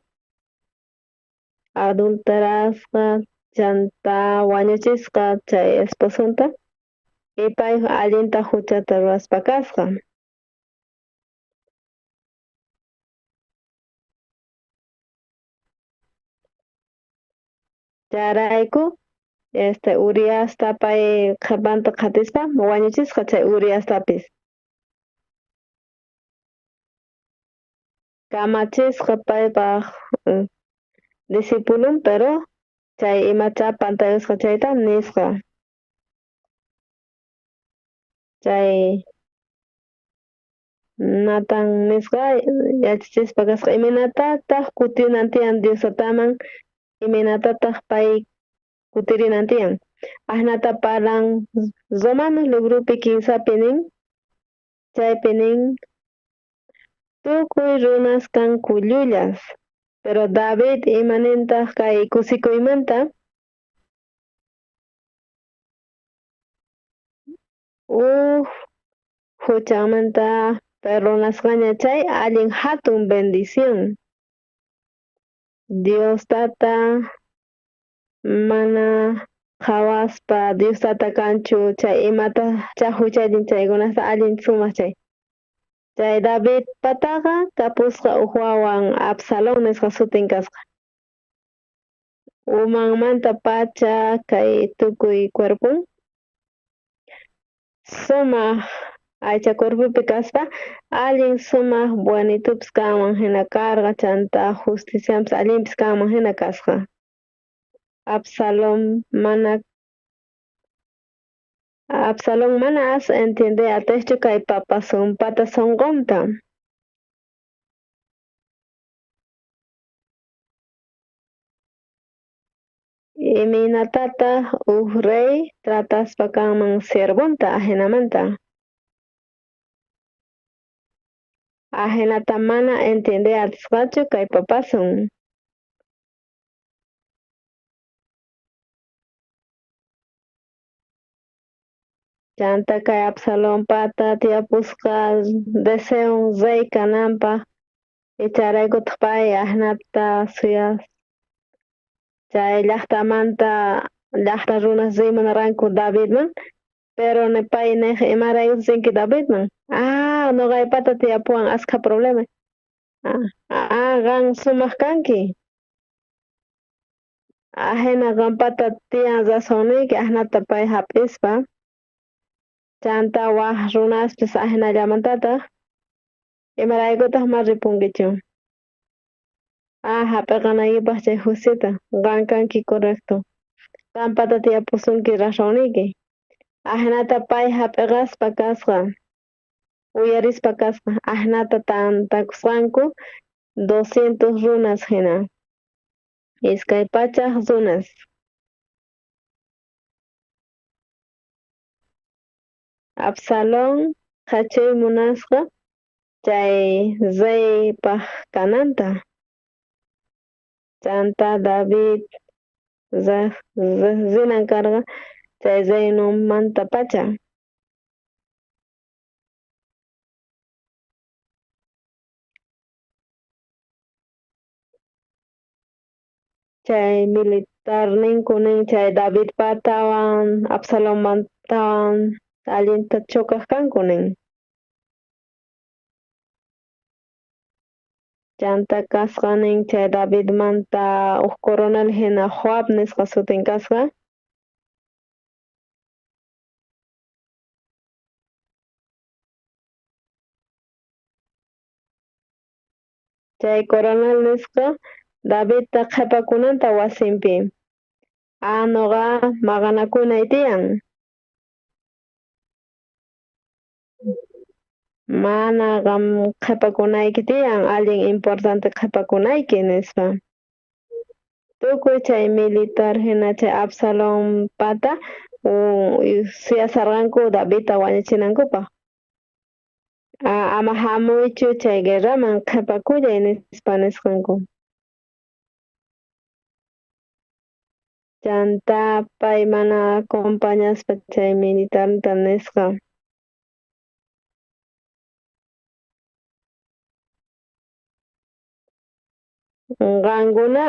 adulterasqa chanta wañuchisqa chay esposonta y pay allinta huchata ruwaspa kasqa. Chayrayku Uriasta pay qhapanta qhatispa wañuchisqa chay Uriastapis. Kamachisqa paypaq discipulun, pero chay imacha pantayusqa chayta nisqa. Chay Natan nisqa yachachispa kasqa imaynatataq kutinan tiyan Dios tataman, imaynatataq pay kutirinan tiyan. Ajnata parlan Romanos libropi 15 nin, chaypi nin tukuy runas kanku llullas, pero David imanintaq kay kusikuymanta uj huchamanta perdonasqaña chay allin hatun bendición. Dios tata mana qhawaspa Dios tata kanchu chay imata chay huchallin chaykunasta allin sumaq chay. Chay David pataqa kapusqa uj wawan Absalón nisqa sutin kasqa. Umanmanta pacha kay tukuy cuerpon sumaq aycha cuerpopi kaspa allin sumaq buenitupis kanman hina karqa chanta justicianpis allinpis kanman hina kasqa. Absalón mana as entiende atiqchu kay papasunpata sunqunta. Imaynatataq uj rey trataspa kanman siervonta ajinamanta. Ajinata mana entiende atisqachu kay papasun. Chanta kay Absalón pata tiyapusqa deseon rey kananpaq icharaykutaq pay ajinata suyas. Chay llaqtamanta llaqta runas rimanarqanku Davidman, pero ne pay nej imaraykutas rinki Davidman. Noqaypata tiyapuwan askha problema. Qan sumaq kanki. Ajina qampata tiyan razonniyki ajnata pay hap'ispa. Chanta waj runaspis ajinallamantataq. Imaraykutaq ma ripunkichu? Ah, hap'iqanaykipaq chay Joseta, qan kanki correcto. Qampata tiyapusunki razonniyki. Ajnata pay hap'iqaspa kasqa, uyarispa kasqa, ajnata tantakusqanku 200 runas hina. 200 runas. Absalón qhachuy munasqa chay reypaj kananta. Chanta David rinan karqa chay reinommantapacha. Chay militarninku nin chay Davidpatawan Absalonmantawan allinta chocaj kanku nin. Chanta kasqa nin chay Davidmanta uj coronel hina Joab nisqa sutin kasqa. Chay coronel nisqa Davidta qhepakunanta wasinpi. Ah, noqa maqanakunay tiyan. Mana qam qhepakunayki tiyan, allin importante qhepakunayki nispa. Tukuy chay militar hina chay Absalonpata suyasarqanku Davidta wañuchinankupaq. Ama hamuychu chay guerraman qhepakullay nispa nisqanku. Chanta pay mana acompañaspa chay militarta nisqa. Qankuna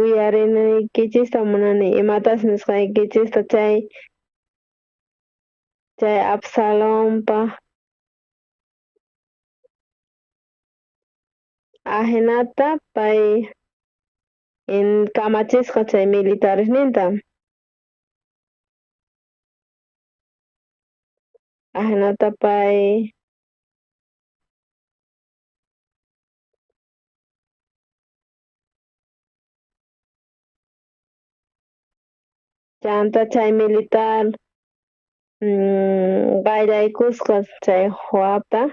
uyarinaykichista munani imatas nisqaykichista chay Absalonpa ajinata pay kamachisqa chay militaresninta. Ajinata pay chanta chay militar qayllaykusqa chay Joabta.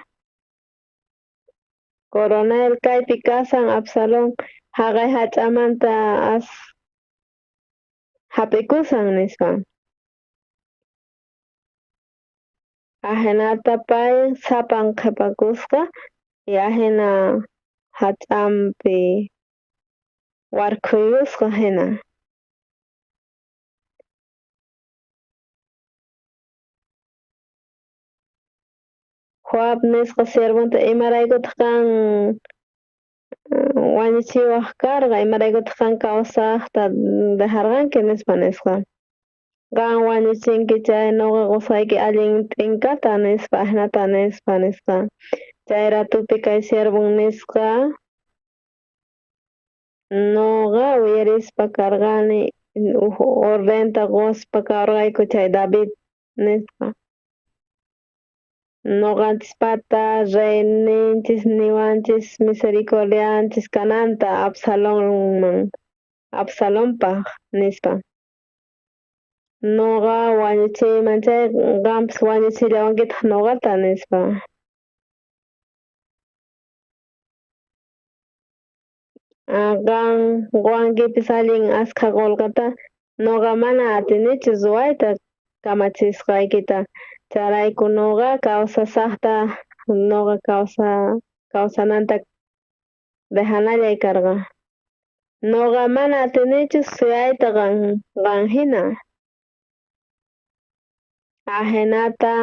Coronel kaypi kasan Absalón haqay hach'amanta as hap'ikusan nispa. Ajinata pay sapan qhipakusqa y ajina hach'ampi warkhuyusqa hina. Joab nisqa siervonta imaraykutaq qan wañuchiwaj karqa, imaraykutaq qan kawsajta dejarqanki nispa nisqa. Qan wañuchinki chay noqa qusayki allin t'inkata nispa, ajinata nispa nisqa. Chay ratupi kay siervon nisqa noqa uyarispa karqani uj ordenta quspa karqayku chay David nisqa. Noqanchispata reyninchis niwanchis misericordianchis kananta Absalonman Absalonpaj nispa. Noqa wañuchiyman chay qampis wañuchillawankitaq noqata nispa. Qan quwankipis allin askha qullqita noqa mana atinichu ruwayta kamachisqaykita. Chayrayku noqa kawsasaqta noqa kawsananta dejanallay karqa. Noqa mana atinichu suyayta qan hina. Ajinata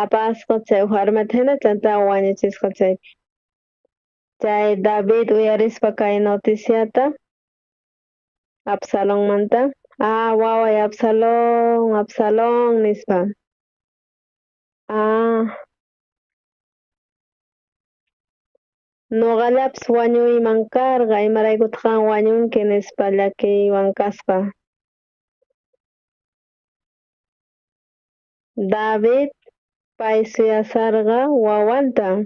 apasqa chay warmita hina chanta wañuchisqa chaypi. Chay David uyarispa kay noticiata Absalonmanta. Ah, waway Absalón, Absalón nispa. Ah. Noqallapis wañuyman karqa, imaraykutaq qan wañunki nispa llakiywan kasqa. David pay suyasarqa wawanta.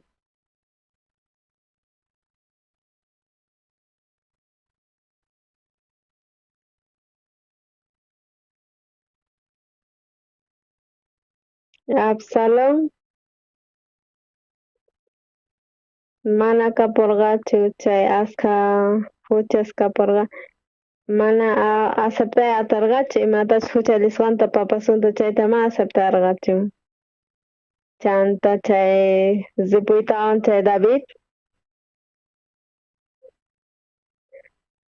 Absalón mana kaporqachu chay askha huchas kaporqa, mana aceptay atarqachu imatachus huchallisqanta papasunta chayta mana aceptarqachu. Chanta chay ripuytawan chay David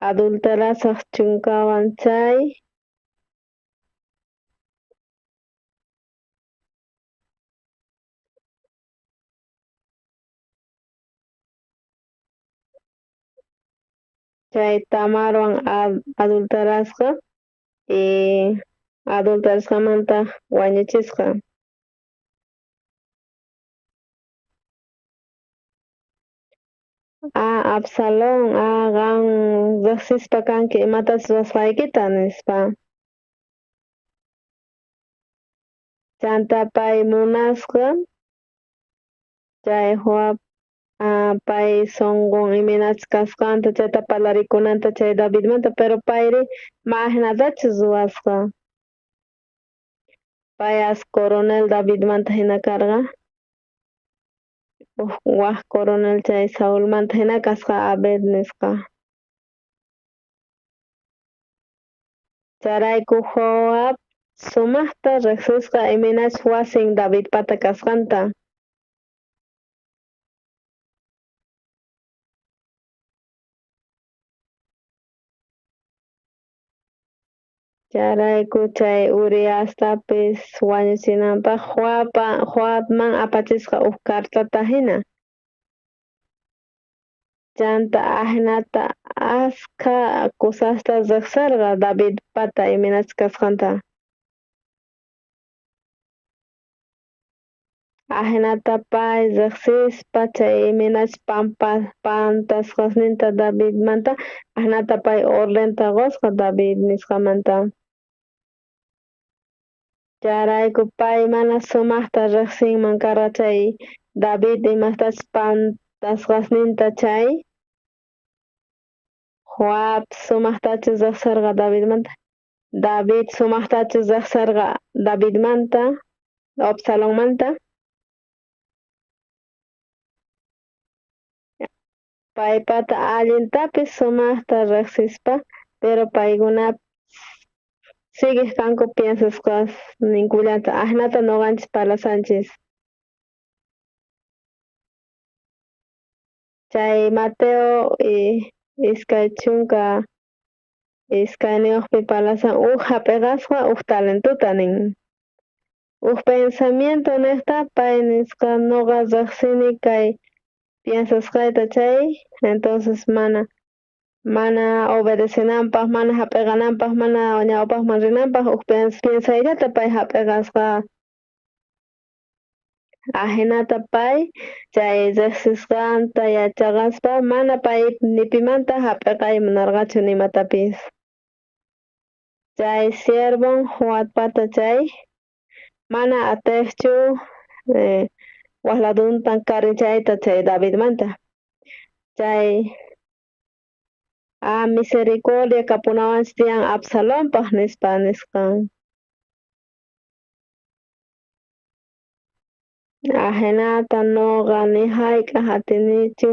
adulterasaj chunkawan chay chay Tamarwan adulterasqa y adulterasqamanta wañuchisqa. Absalón, qan riqsispa kanki imatachus ruwasqaykita nispa. Chanta pay munasqa chay Joab pay sonqon imaynachus kasqanta chayta parlarikunanta chay Davidmanta, pero payri ma ajinatachu ruwasqa. Pay as coronel Davidmanta hina karqa. Uj waj coronel chay Saulmanta hina kasqa Abed nisqa. Chayrayku Joab sumajta riqsisqa imaynachus wasin Davidpata kasqanta. Chayrayku chay Uriastapis wañuchinanpaj Joabman apachisqa uj cartata hina. Chanta ajinata askha cosasta riqsarqa Davidpata imaynachus kasqanta. Ajinata pay riqsispa chay imaynachus pantasqasninta Davidmanta, ajinata pay ordenta qusqa David nisqamanta. Chayrayku pay mana sumajta riqsinman karqa chay David imastachus pantasqasninta chay Joab sumajtachus riqsarqa Davidmanta. David sumajtachus riqsarqa Davidmanta, Absalonmanta. Paypata allintapis sumajta riqsispa, pero paykuna siguej kanku piensasqas ninkullata, ajinata noqanchis parlasanchis. Chay Mateo 22 parlasan uj jap'iqasqa uj talentuta nin. Uj pensamiento nejta pay nisqa noqa riqsini kay piensasqayta chay, entonces mana obedecenanpaj, mana jap'iqananpaj, mana ñawpajman rinanpaj uj piensayllata pay jap'iqasqa. Ajinata pay chay riqsisqanta yachaqaspa mana pay nipimanta jap'iqay munarqachu nimatapis. Chay siervon Joabpata chay mana atejchu waj laduntan karinchayta chay Davidmanta. Chay misericordia kapunawanchis tiyan Absalonpaj nispa nisqan. Ajinata noqa ni jayk'aj atinichu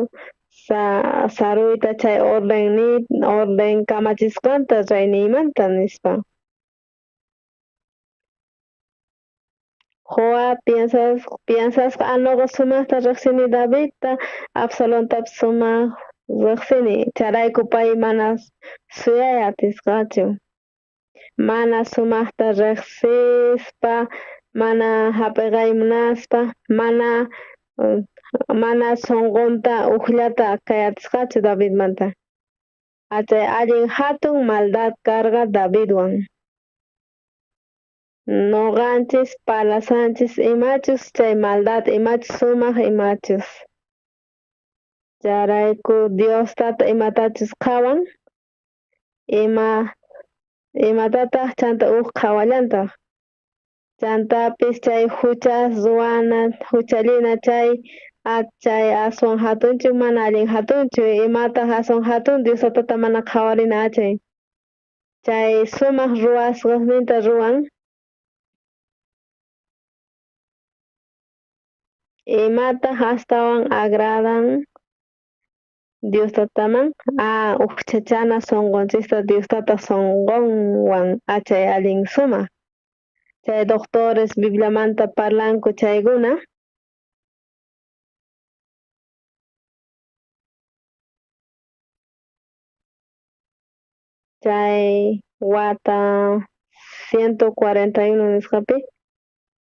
saruyta chay orden kamachisqanta rayniymanta nispa. Joab piensasqa noqa sumajta riqsini Davidta, Absalontapis sumaj riqsini, chayrayku pay mana suyay atisqachu. Mana sumajta riqsispa, mana jap'iqay munaspa, mana sunqunta ujllata kay atisqachu Davidmanta. Chay allin hatun maldad karqa Davidwan. Noqanchis parlasanchis imachus chay maldad, imachus sumaj imachus. Chayrayku Dios tata imatachus qhawan, imatataj chanta uj qhawallantaj. Chantapis chay juchas ruwana, juchallina chay chay aswan jatunchu mana allin jatunchu, imataj aswan jatun Dios tatata mana qhawarina achay. Chay sumaj ruwasqasninta ruwan. Imataj astawan agradan Dios tataman? Ujchachana sonqonchista Dios tata sonqonwan achay allin sumaj. Chay doctores Bibliamanta parlanku chaykuna. Chay wata 141 nisqapi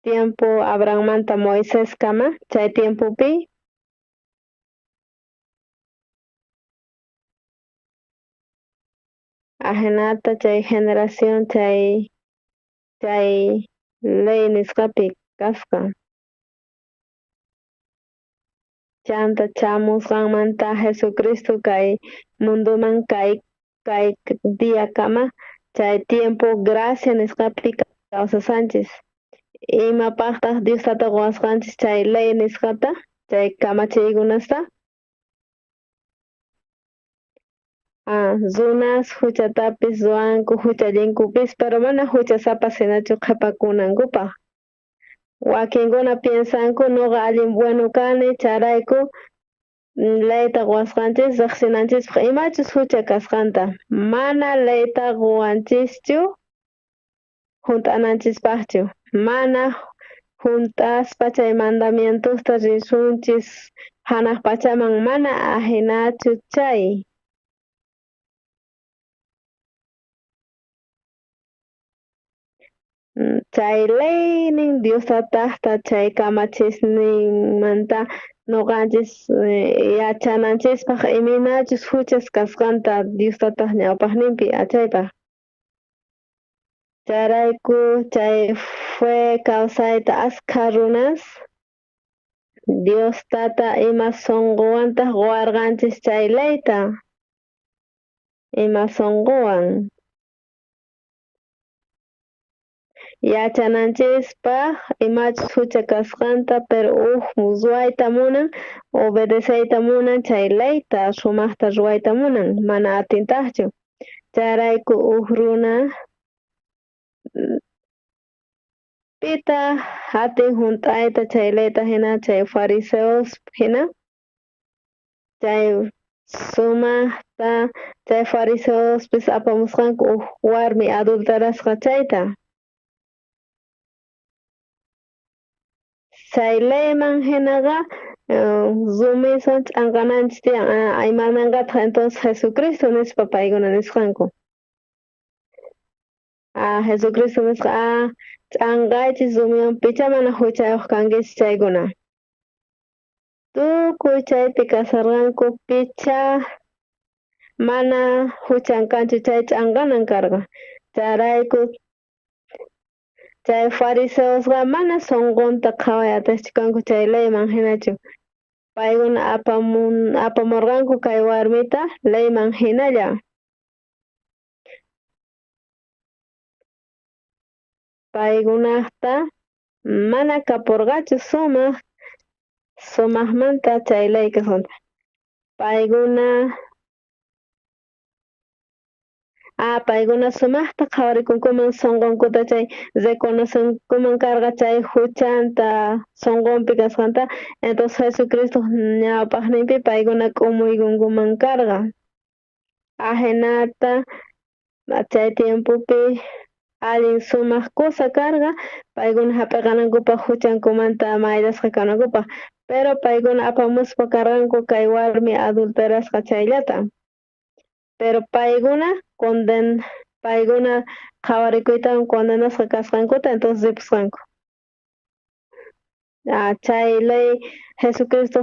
tiempo Abrahammanta Moisés kama chay tiempopi ajinata chay generación chay ley nisqapi kasqa. Chanta chamusqanmanta Jesucristo kay munduman kay día kama chay tiempo gracia nisqapi kawsasanchis. Imapaqtaq Dios tata quwasqanchis chay ley nisqata chay kamachiykunasta? Runas huchatapis ruwanku huchallinkupis, pero mana huchasapas hinachu qhipakunankupaq. Wakinkuna piensanku nuqa allin bueno kani chayrayku leyta quwasqanchis riqsinanchispaq imachus hucha kasqanta. Mana leyta quwanchischu hunt'ananchispaqchu. Mana hunt'aspa chay mandamientosta risunchis hanaq pachaman mana ajinachu chay. Chay leynin Dios tataqta chay kamachisninmanta nuqanchis yachananchispaq imaynachus huchas kasqanta Dios tataq ñawpaqninpi achaypaq. Chayrayku chay fue kawsayta askha runas Dios tata ima sunquwantaq quwarqanchis chay leyta, ima sunquwan. Yachananchispaq imachus hucha kasqanta, pero uj ruwayta munan, obedeceyta munan chay leyta sumaqta ruwayta munan, mana atintaqchu. Chayrayku uj runa pita atin hunt'ayta chay leyta hina chay fariseos hina, chay sumaqta chay fariseospis apamusqanku uj warmi adulterasqa chayta. Chay leyman hinaqa rumiswan ch'anqananchis tiyan, imananqataq entonces Jesucristo nispa paykuna nisqanku. Jesucristo nisqa, ch'anqaychis rumiwan picha mana huchayuq kankichis chaykuna. Tukuy chaypi kasarqanku picha mana huchan kanchu chay ch'anqanan karqa. Chayrayku chay fariseosqa mana sunqunta qhaway atiqchu kanku chay leyman hinachu. Paykuna apamurqanku kay warmita leyman hinalla. Paykunaqta mana kapurqachu sumaqmanta chay ley kasqanta. Paykuna sumaqta qhawarikunkuman sunqunkuta chay reconocenkuman karqa chay huchanta sunqunpi kasqanta, entonces Jesucristo ñawpaqninpi paykuna k'umuykunkuman karqa. Ajinata chay tiempopi allin sumaq kusa karqa paykuna hap'iqanankupaq huchankumanta mayllasqa kanankupaq, pero paykuna apamuspa karqanku kay warmi adulterasqa chayllata. Pero paykuna qhawarikuytawan condenasqa kasqankuta entonces ripusqanku. Chay ley Jesucristo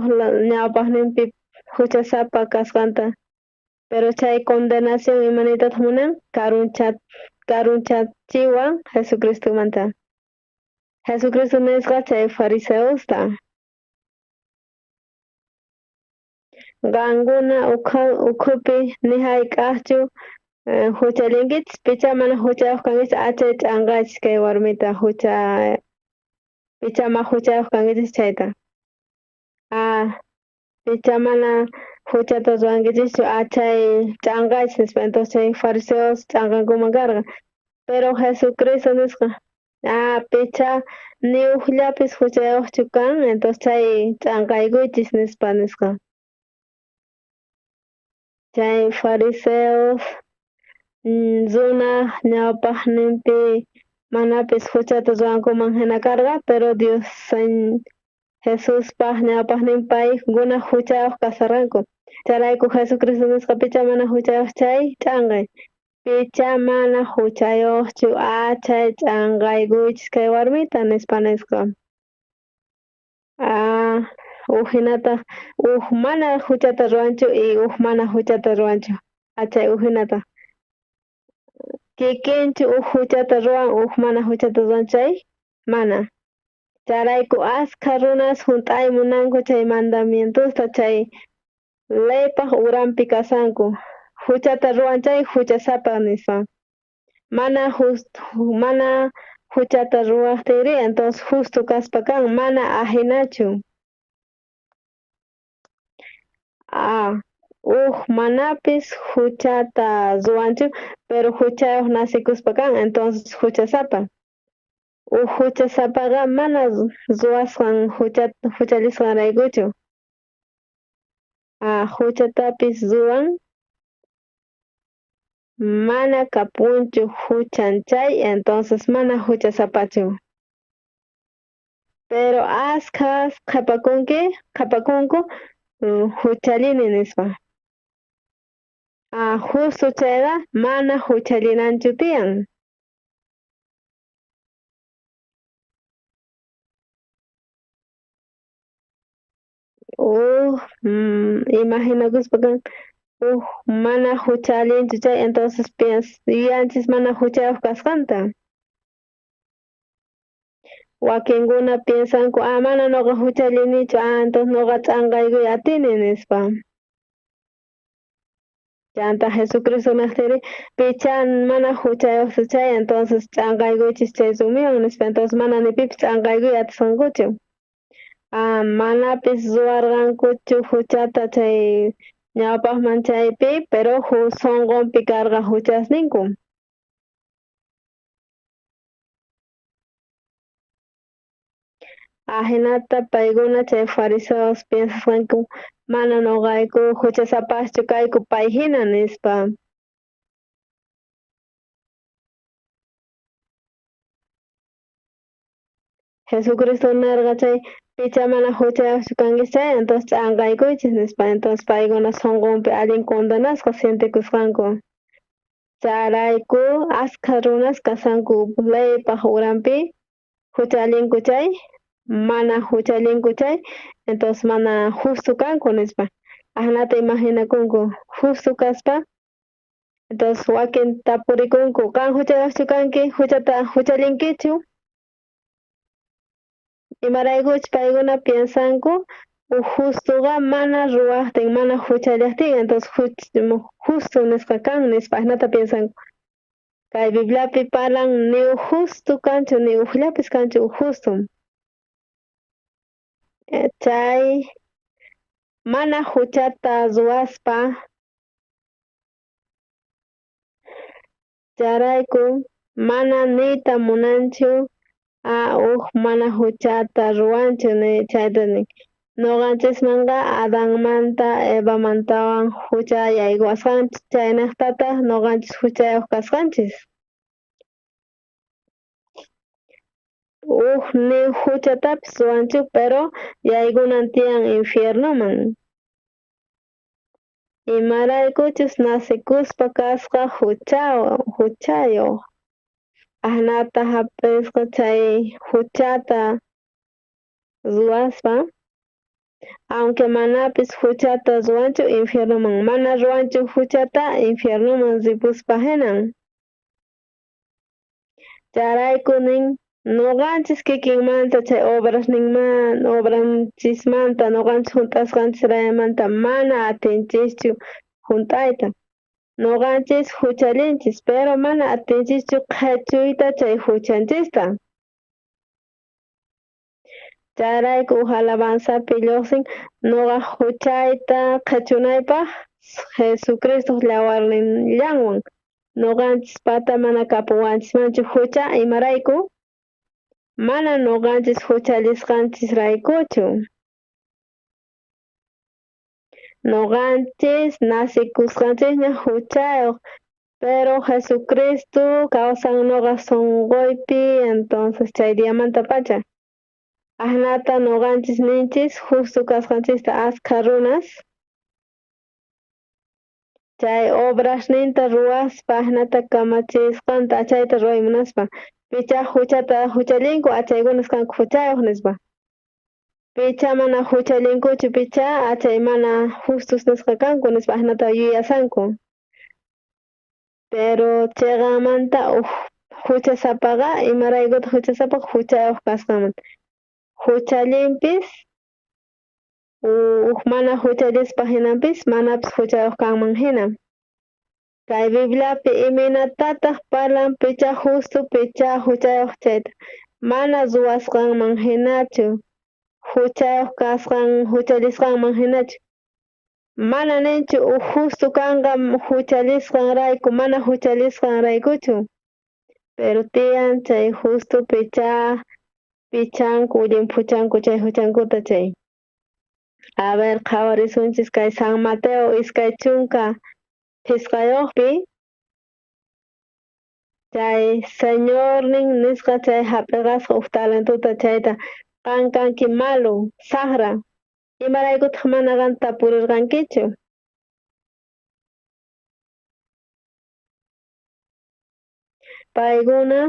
ñawpaqninpi huchasapa kasqanta, pero chay condenación imaniytataq munan karunchachiwan Jesucristomanta. Jesucristo nisqa chay fariseosta. Qankuna ukhupi ni hayk'aqchu huchallinkichis, pichá mana huchayuq kankichis achay ch'anqaychis kay warmita hucha pichá ma huchayuq kankichis chayta. Pichá mana huchata ruwankichischu achay ch'anqaychis nispa. Entonces chay fariseos ch'anqankuman karqa. Pero Jesucristo nisqa pichá ni ujllapis huchayuqchu kan, entonces chay ch'anqaykuychis nispa nisqa. Chay fariseos runaj ñawpaqninpi manapis huchata ruwankuman hina karqa, pero Dios Jesuspaj ñawpaqninpi paykuna huchayuq kasarqanku. Chayrayku Jesucristo nisqa pichá mana huchayuq chay ch'anqay. Pichá mana huchayuqchu achay ch'anqaykuychis kay warmita nispa nisqa. Uj hinataq uj mana huchata ruwanchu y uj mana huchata ruwanchu. Achay uj hinataq. Kikinchu uj huchata ruwan uj mana huchata ruwan chay? Mana. Chayrayku askha runas hunt'ay munanku chay mandamientosta chay leypaj uranpi kasanku. Huchata ruwan chay huchasapa nispa. Mana mana huchata ruwaqtinri entonces justo kaspa kan, mana ajinachu. Uj manapis huchata ruwanchu, pero huchayuq nasikuspa kan, entonces huchasapa. Uj huchasapaqa mana ruwasqan huchallisqanraykuchu. Huchatapis ruwan mana kapunchu huchan chay, entonces mana huchasapachu. Pero askhas qhapakunku huchallini nispa. Justo chayqa mana huchallinanchu tiyan. Imaginakuspa kan uj mana huchallinchu chay, entonces yuyanchis mana huchayuq kasqanta. Wakinkuna piensanku, mana noqa huchallinichu, entonces noqa ch'anqaykuy atini nispa. Chanta Jesucristo naqtiri pichá mana huchayuqchu chay, entonces ch'anqaykuychis chay rumiwan nispa, entonces mana ni pipis ch'anqaykuy atisqankuchu. Manapis ruwarqankuchu huchata chay ñawpaqman chaypi, pero sunqunpi karqa huchasninku. Ajinata paykuna chay fariseos piensasqanku mana noqayku huchasapaschu kayku pay hina nispa. Jesucristo nerqa chay pichá mana huchayuqchu kankichis chay, entonces ch'anqaykuychis nispa. Entonces paykuna sunqunpi allin condenasqa sientekusqanku. Chayrayku askha runas kasanku leypaj uranpi huchallinku chay, mana huchallinku chay, entonces mana justo kanku nispa. Ajnata imaginakunku justo kaspa, entonces wakin tapurikunku qan huchayuqchu kanki, huchata huchallinkichu. Imaraykuchus paykuna piensanku uj justoqa mana ruwaqtin, mana huchallaqtin, entonces justo nisqa kan nispa, ajnata piensanku. Kay Bibliapi parlan ni uj justo kanchu, ni ujllapis kanchu uj justo. Chay mana huchata ruwaspa chayrayku mana niyta munanchu uj mana huchata ruwanchu ni chayta nin. Noqanchismanqa Adanmanta Evamantawan hucha yaykuwasqanchis, chaynaqtataq noqanchis huchayuq kasqanchis. Uj ni huchatapis ruwanchu, pero yaykunan tiyan infiernoman. Imaraykuchus nasikuspa kasqa huchayuq. Ajnata hap'isqa chay huchata ruwaspa, aunque manapis huchata ruwanchu infiernoman, mana ruwanchu huchata infiernoman ripuspa hinan. Chayrayku nin Noqanchis kikinmanta chay obrasninman obranchismanta noqanchis junt'asqanchisraymanta mana atinchischu junt'ayta. Noqanchis juchallinchis, pero mana atinchischu qhechuyta chay juchanchista. Chayrayku uj alabanzapi lluqsin noqa juchayta qhechunaypaq Jesucristo llawarninllanwan. Noqanchis pata mana kapuwanchismanchu jucha imarayku? Mana noqanchis juchallisqanchisraykuchu. Noqanchis nacikusqanchisña juchayuq, pero Jesucristo kawsan noqa sunquypi, entonces chay diamantapacha. Ajnata noqanchis ninchis justo kasqanchista askha runas. Chay obrasninta ruwaspa ajnata kamachisqanta achayta ruway munaspa. Picha juchata juchallinku achaykunas kanku juchayuq nispa. Picha mana juchallinkuchu picha achay mana justus nisqa kanku nispa ajnata yuyasanku. Pero chiqanmanta uj juchasapaqa imaraykutaq juchasapaqa juchayuq kasqanmanta. Juchallinpis uj mana juchallispa hinanpis manapis juchayuq kanman hina. Kay Bibliapi imaynatataq parlan picha justo picha juchayuq chayta. Mana ruwasqanman hinachu, juchayuq kasqan juchallisqanman hinachu. Mana ninchu uj justo kanqa juchallisqanrayku mana juchallisqanraykuchu. Pero tiyan chay justo picha pichanku llimphuchanku chay juchankuta chay. A ver, qhawarisunchis kay San Mateo 25 chay Señornin nisqa chay hap'iqasqa uj talentuta chayta qan kanki malo, saqra, imaraykutaq mana qan tapurirqankichu? Paykuna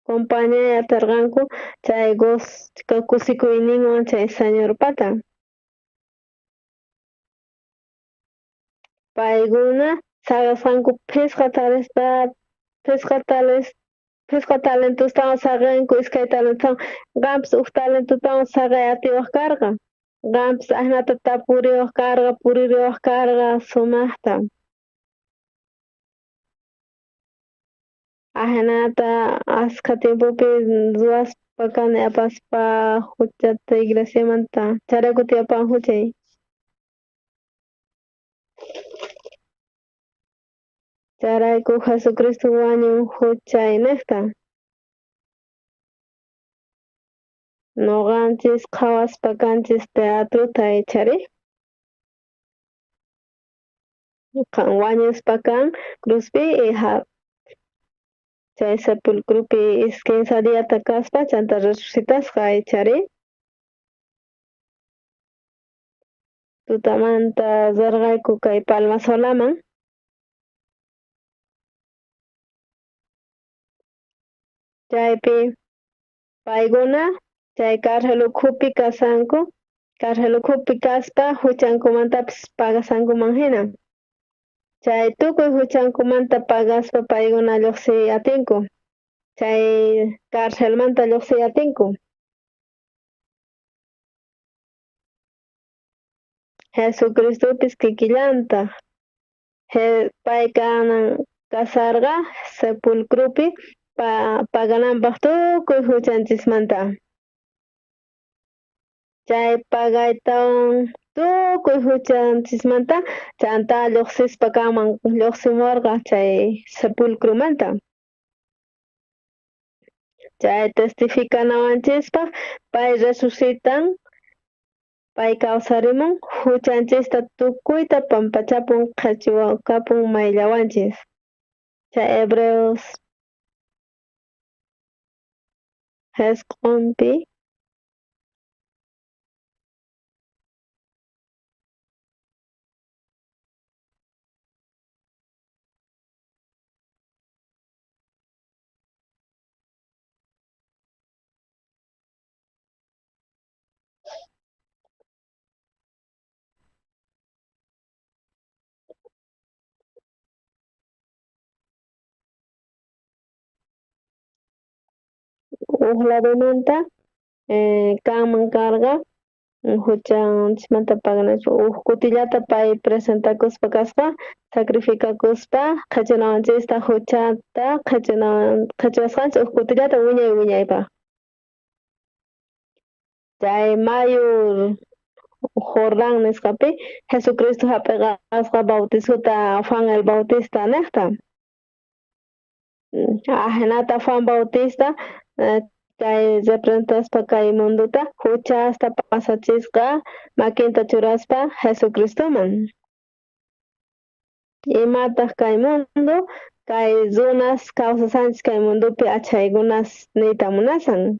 compañía atarqanku chay kusikuyninwan chay Señorpata. Paykuna saqesqanku phisqa talesta phisqa talentostawan saqenku iskay talentotawan qampis uj talentotawan saqey atiwaq karqa. Qampis ajnata tapuriwaq karqa puririwaq karqa sumaqta. Ajnata askha tiempopi ruwaspa kani apaspa huchata iglesiamanta chayrayku tiyapawan huchay. Chayrayku Jesucristo wañun huchaynejta. Noqanchis qhawaspa kanchis teatrota ichari. Wañuspa kan cruzpi y chay sepulcropi kinsa diata kaspa chanta resucitasqa ichari. Tutamanta rirqayku kay Palmasolaman. Chaypi paykuna chay cárcel ukhupi kasanku, cárcel ukhupi kaspa huchankumantapis pagasankuman hina. Chay tukuy huchankumanta pagaspa paykuna lluqsiy atinku. Chay carcelmanta lluqsiy atinku. Jesucristopis kikillantaq. Pay kanan kasarqa sepulcropi pagananpaq tukuy huchanchismanta. Chay pagaytawan tukuy huchanchismanta chanta lluqsispa kanman lluqsimurqa chay sepulcromanta. Chay testificanawanchispaq pay resucitan, pay kawsarimun huchanchista tukuyta pampachapun qhichwakapun mayllawanchis. Chay Hebreos 9pi Uj ladomanta kanman karqa huchanchismanta pagananchis uj kutillata pay presentakuspa kaspa sacrificakuspa qhechunawanchista huchata qhechuwasqanchis uj kutillata wiñay wiñaypaq. Chay mayu Jordán nisqapi Jesucristo hap'iqasqa bautizota Juan el Bautista niqta. Ajinata Juan Bautista chay representaspa kay mundota huchasta pasachisqa makinta churaspa Jesucristoman. Imataq kay mundo kay runas kawsasanchis kay mundopi achhaykunas niyta munasan.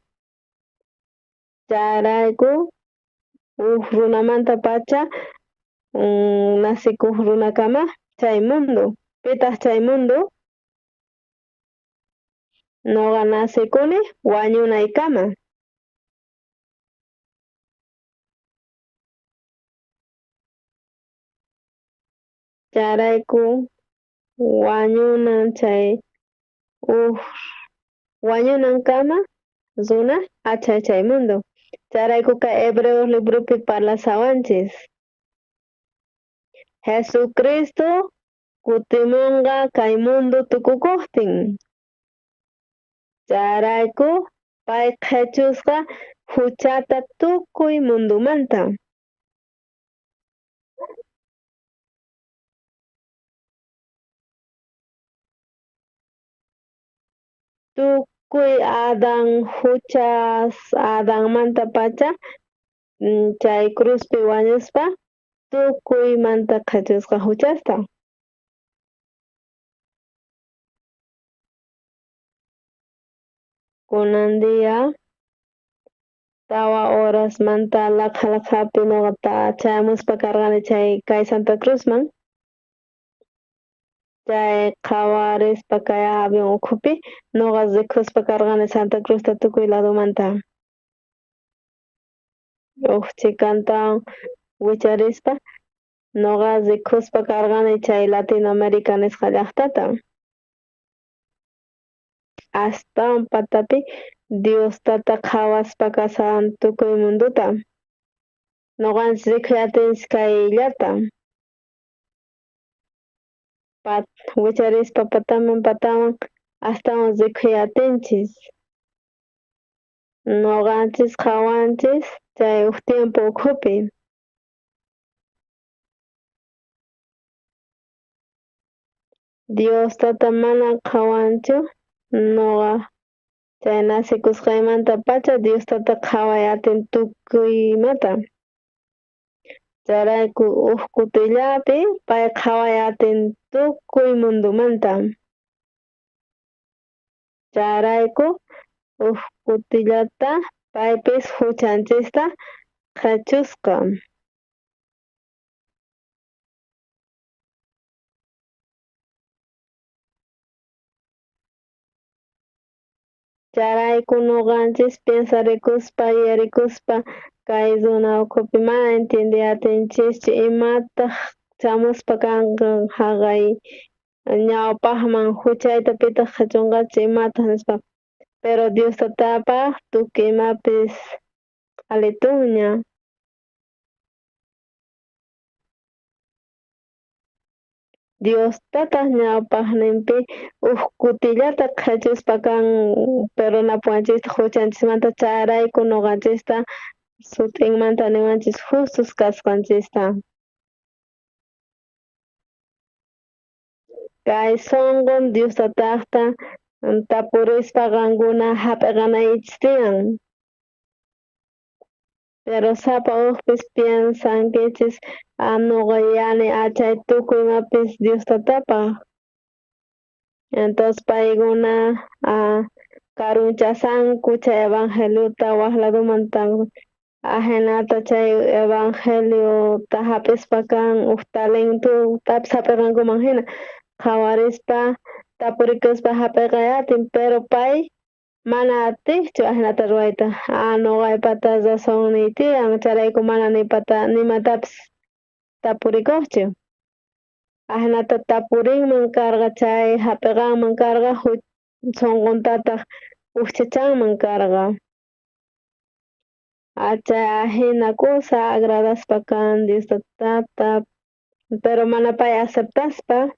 Chayrayku uj runamanta pacha nasikuq runakama chay mundo. Pitaq chay mundo? Noqa nasikuni wañunaykama. Chayrayku wañunan chay uj wañunankama runa achay chay mundo. Chayrayku kay Hebreos libropi parlasawanchis. Jesucristo kutimunqa kay mundo tukukuqtin. Chayrayku pay qhechusqa huchata tukuy mundumanta. Tukuy Adán huchas Adanmanta pacha chay cruzpi wañuspa tukuymanta qhechusqa huchasta. Kunan día tawa horasmanta laqha laqhapi noqata chayamuspa karqani chay kay Santa Cruzman. Chay qhawarispa kay avión ukhupi noqa rikuspa karqani Santa Cruzta tukuy ladomanta. Uj chikantawan wicharispa noqa rikuspa karqani chay Latinoamérica nisqa llaqtata. Astawan patapi Dios tata qhawaspa kasan tukuy mundota. Noqanchis rikuy atinchis kayllata. Wicharispa pataman pataman astawan rikuy atinchis. Noqanchis qhawanchis chay uj tiempo ukhupi. Dios tata mana qhawanchu noqa chay nasikusqaymanta pacha Dios tata qhaway atin tukuy imata. Chayrayku uj kutillapi pay qhaway atin tukuy mundumanta. Chayrayku uj kutillata paypis huchanchista qhechusqa. Chayrayku noqanchis piensarikuspa yuyarikuspa kay runa ukhupi mana entiende atinchischu imataq chamuspa kanqa haqay ñawpaqman huchayta pitaq qhechunqachu imataq nispa. Pero Dios tatapaq tukuy imapis q'alitunña. Dios tataq ñawpaqninpi uj kutillata qhechuspa kan perdonapuwanchista huchanchismanta chayrayku noqanchista sut'inmanta niwanchis justos kasqanchista. Kay sunqun Dios tataqta tapurispa qankuna hap'iqanaykichis tiyan. Pero sapa ujpis piensankichis noqa yani achay tukuy imapis Dios tatapaq. Entonces paykuna karunchasanku chay evangeliota waj ladomanta ajinata chay evangeliota hap'ispa kan uj talentotapis hap'iqankuman hina qhawarispa tapurikuspa hap'iqay atin pero pay mana atiqchu ajinata ruwayta. Noqaypata razonniy tiyan chayrayku mana nimatapis tapurikuqchu. Ajinata tapurinman karqa chay hap'iqanman karqa sunquntataq ujchachanman karqa. Achay ajina kusa agradaspa kan Dios tata, pero mana pay aceptaspa.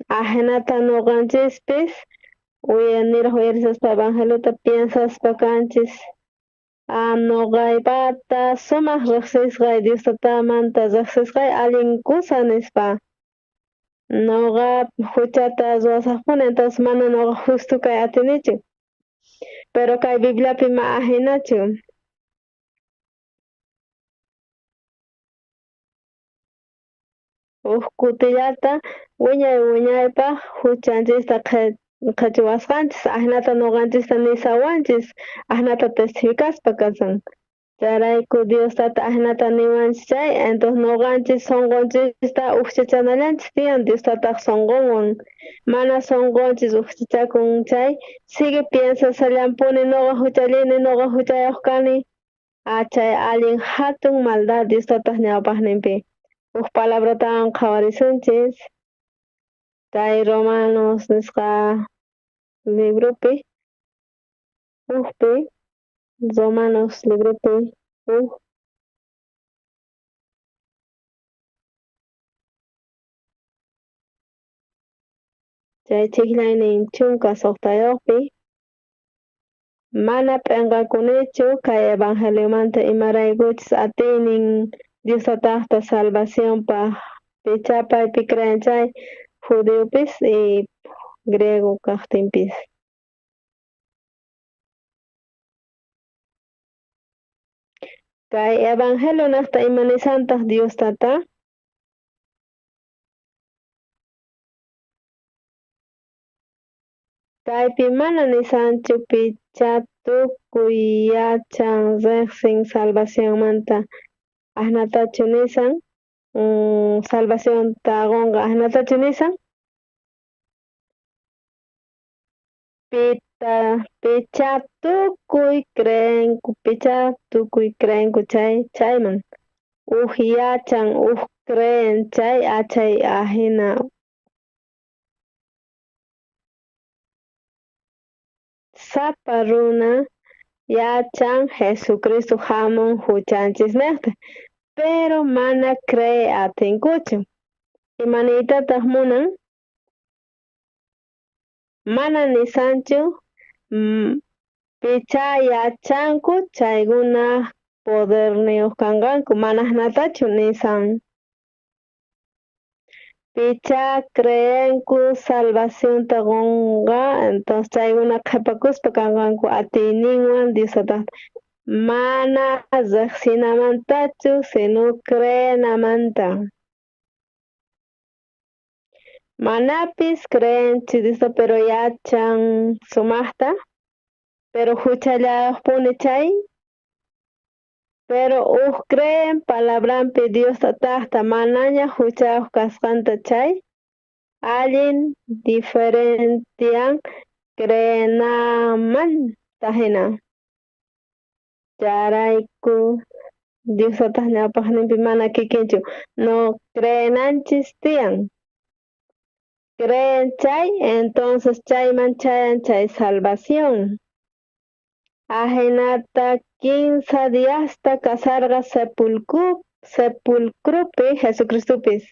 Ajinata noqanchispis uyaniraj uyarisaspa evangelioта piensaspa kanchis noqaypata sumaq riqsisqay Dios tatamanta riqsisqay allin kusa nispa. Noqa huchata ruwasaqpuni, entonces mana noqa justo kay atinichu. Pero kay Bibliapi ma ajinachu. Uj kutillata wiñay wiñaypaq huchanchista qhachuwasqanchis, ajinata noqanchista nisawanchis, ajinata testificaspa kasan. Chayrayku Dios tata ajinata niwanchis chay, entonces noqanchis sonqonchista ujchachanallanchis tiyan Dios tataq sonqonwan. Mana sonqonchis ujchachakun chay, sigue piensasallanpuni noqa huchallini, noqa huchayuq kani. Chay allin hatun maldad Dios tataq ñawpaqninpi. Uj palabratawan qhawarisunchis. Kay Romanos nisqa libropi, ujpi, Romanos libropi, uj. Chay chijlaynin 16 yuqpi, mana p'enqakunichu kay evangeliomanta imaraykuchus atiynin Dios tataqta salvacionpaq pichá paypi creen chay judiopis y griego kaqtinpis. Kay evangelio naqta imanisantaq Dios tata? Kaypi mana nisanchu pichá tukuy yachan riqsin salvacionmanta ajnatachu nisan, salvacionta qonqa ajnatachu nisan. Pichá tukuy creenku, pichá tukuy creenku chay chayman. Uj yachan, uj creen chay achay ajina. Sapa runa yachan Jesucristo hamun huchanchisnejta, pero mana cree atinkuchu. Imaniytataq munan? Mana nisanchu pichá yachanku chaykuna poderniyuq kanqanku, mana ajnatachu nisan. Pichá creenku salvacionta qonqa, entonces chaykuna qhipakuspa kanqanku atiyninwan Dios tataqta. Mana riqsinamantachu, sino creenamanta. Manapis creenchu Diosta, pero yachan sumaqta, pero huchallayuqpuni chay. Pero uj creen palabranpi Dios tataqta manaña huchayuq kasqanta chay, allin diferentian creenamanta hina. Chayrayku Dios tataq ñawpaqninpi mana kikinchu, no creenanchis tiyan. Creen chay, entonces chayman chayan chay salvación. Ajinata 15 diasta kasarqa sepulcrupi Jesucristupis.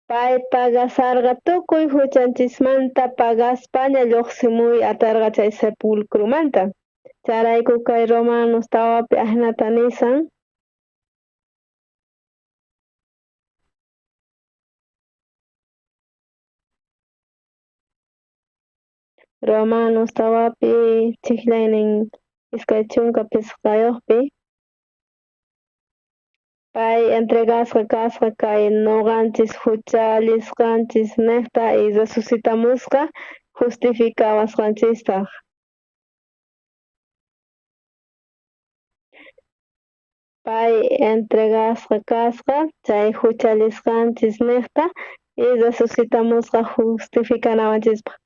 Pay pagasarqa tukuy huchanchismanta pagaspaña lluqsimuy atarqa chay sepulcrumanta. Chayrayku kay Romanos 4pi ajinata nisan. Romanos 4pi chijlaynin 25yuqpi. Pay entregasqa kasqa kay noqanchis huchallisqanchis nejta y resucitamusqa justificawasqanchistaq. Pay entregasqa kasqa chay huchallisqanchis nejta y resucitamusqa justificanawanchispaq.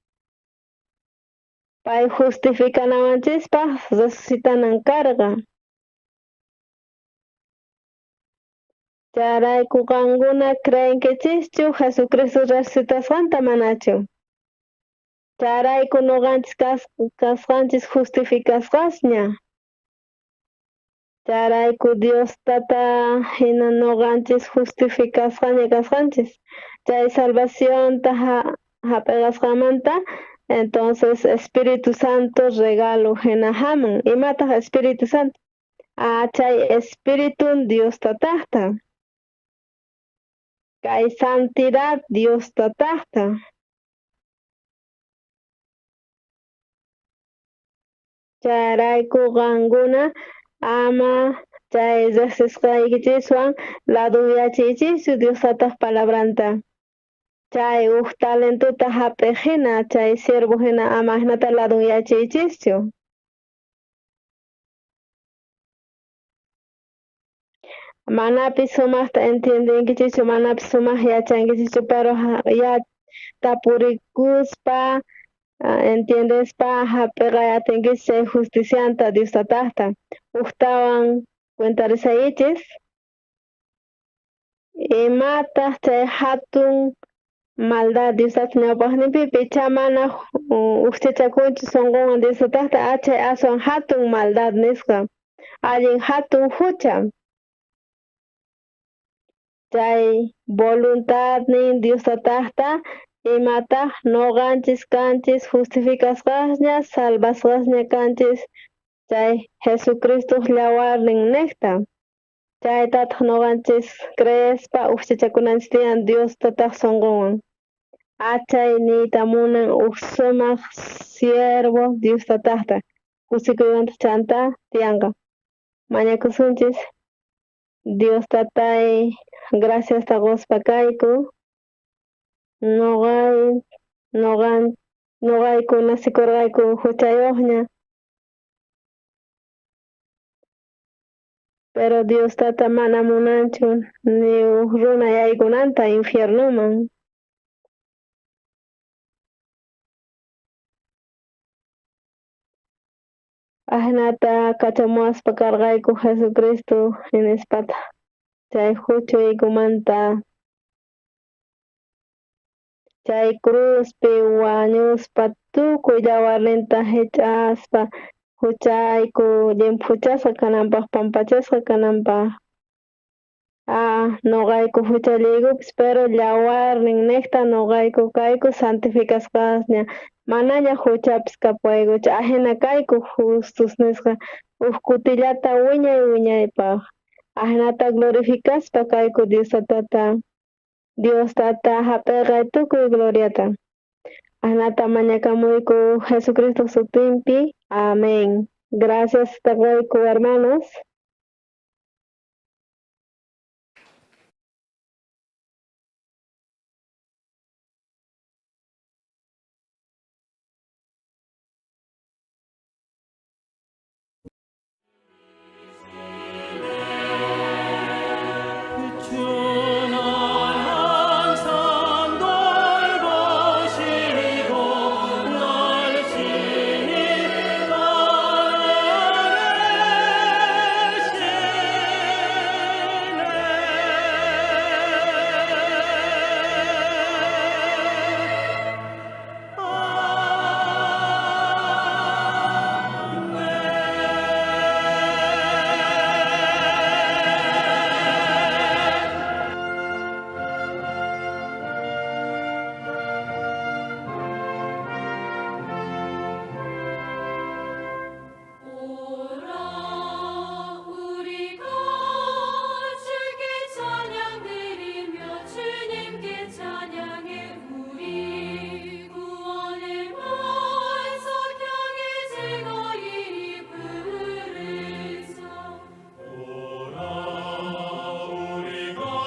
Pay justificanawanchispaq resucitanan karqa. Chayrayku qankuna creenkichischu Jesucristo resucitasqanta manachu. Chayrayku noqanchis kasqanchis justificasqasña. Chayrayku Dios tata hina noqanchis justificasqaña kasqanchis. Chay salvacionta hap'iqasqanmanta, entonces Espíritu Santo regalo hina hamun. Imataq Espíritu Santo? Ah, chay Espíritu Dios tataqta. Kay santidad Dios tataqta. Chayrayku qankuna ama chay riqsisqaykichiswan ladunyachiychischu Dios tataq palabranta. Chay uj talentota hap'iq hina, chay siervo hina ama hinata ladunyachiychischu. Manapis sumaqta entiendenkichischu, manapis sumaq yachankichischu, pero ya tapurikuspa entiendespa hap'iqay atinkichis chay justicianta Dios tataqta. Ujtawan cuentarisaychis. Imataq chay hatun maldad Dios tata ñawpaqninpi picha mana ujchachakunchu sunqunwan Dios tataqta, achay aswan hatun maldad nisqa, allin hatun hucha. Chay voluntadnin Dios tataqta imataq noqanchis kanchis justificasqasña, salvasqasña kanchis chay Jesucristoq llawarnin niqta. Chaytataq noqanchis creespa ujchachakunanchis tiyan Dios tataq sunqunwan. Achay niyta munan uj sumaq siervo Dios tataqta. Kusikuywantaq chanta tiyanqa. Mañakusunchis. Dios tatay, gracias quspa kayku. Noqayku nasikurqayku huchayuqña. Pero Dios tata mana munanchu ni uj runa yaykunanta infiernuman. Ajnata kachamuwaspa karqayku Jesucristo hinispata chay huchaykumanta chay cruzpi wañuspa tukuy llawarninta hich'aspa huchayku llimphuchasqa kananpaq, pampachasqa kananpaq. Ah, noqayku huchalliykupis, pero llawarnin niqta noqayku kayku santificasqasña, manaña huchapis kapuwaykuchu, ajina kayku justos nisqa uj kutillata wiñay wiñaypaq. Ajinata glorificaspa kayku Dios tatata. Dios tata hap'iqay tukuy gloriata. Ajinata mañakamuyku Jesucristo sutinpi. Amén. Gracias taqayku hermanos.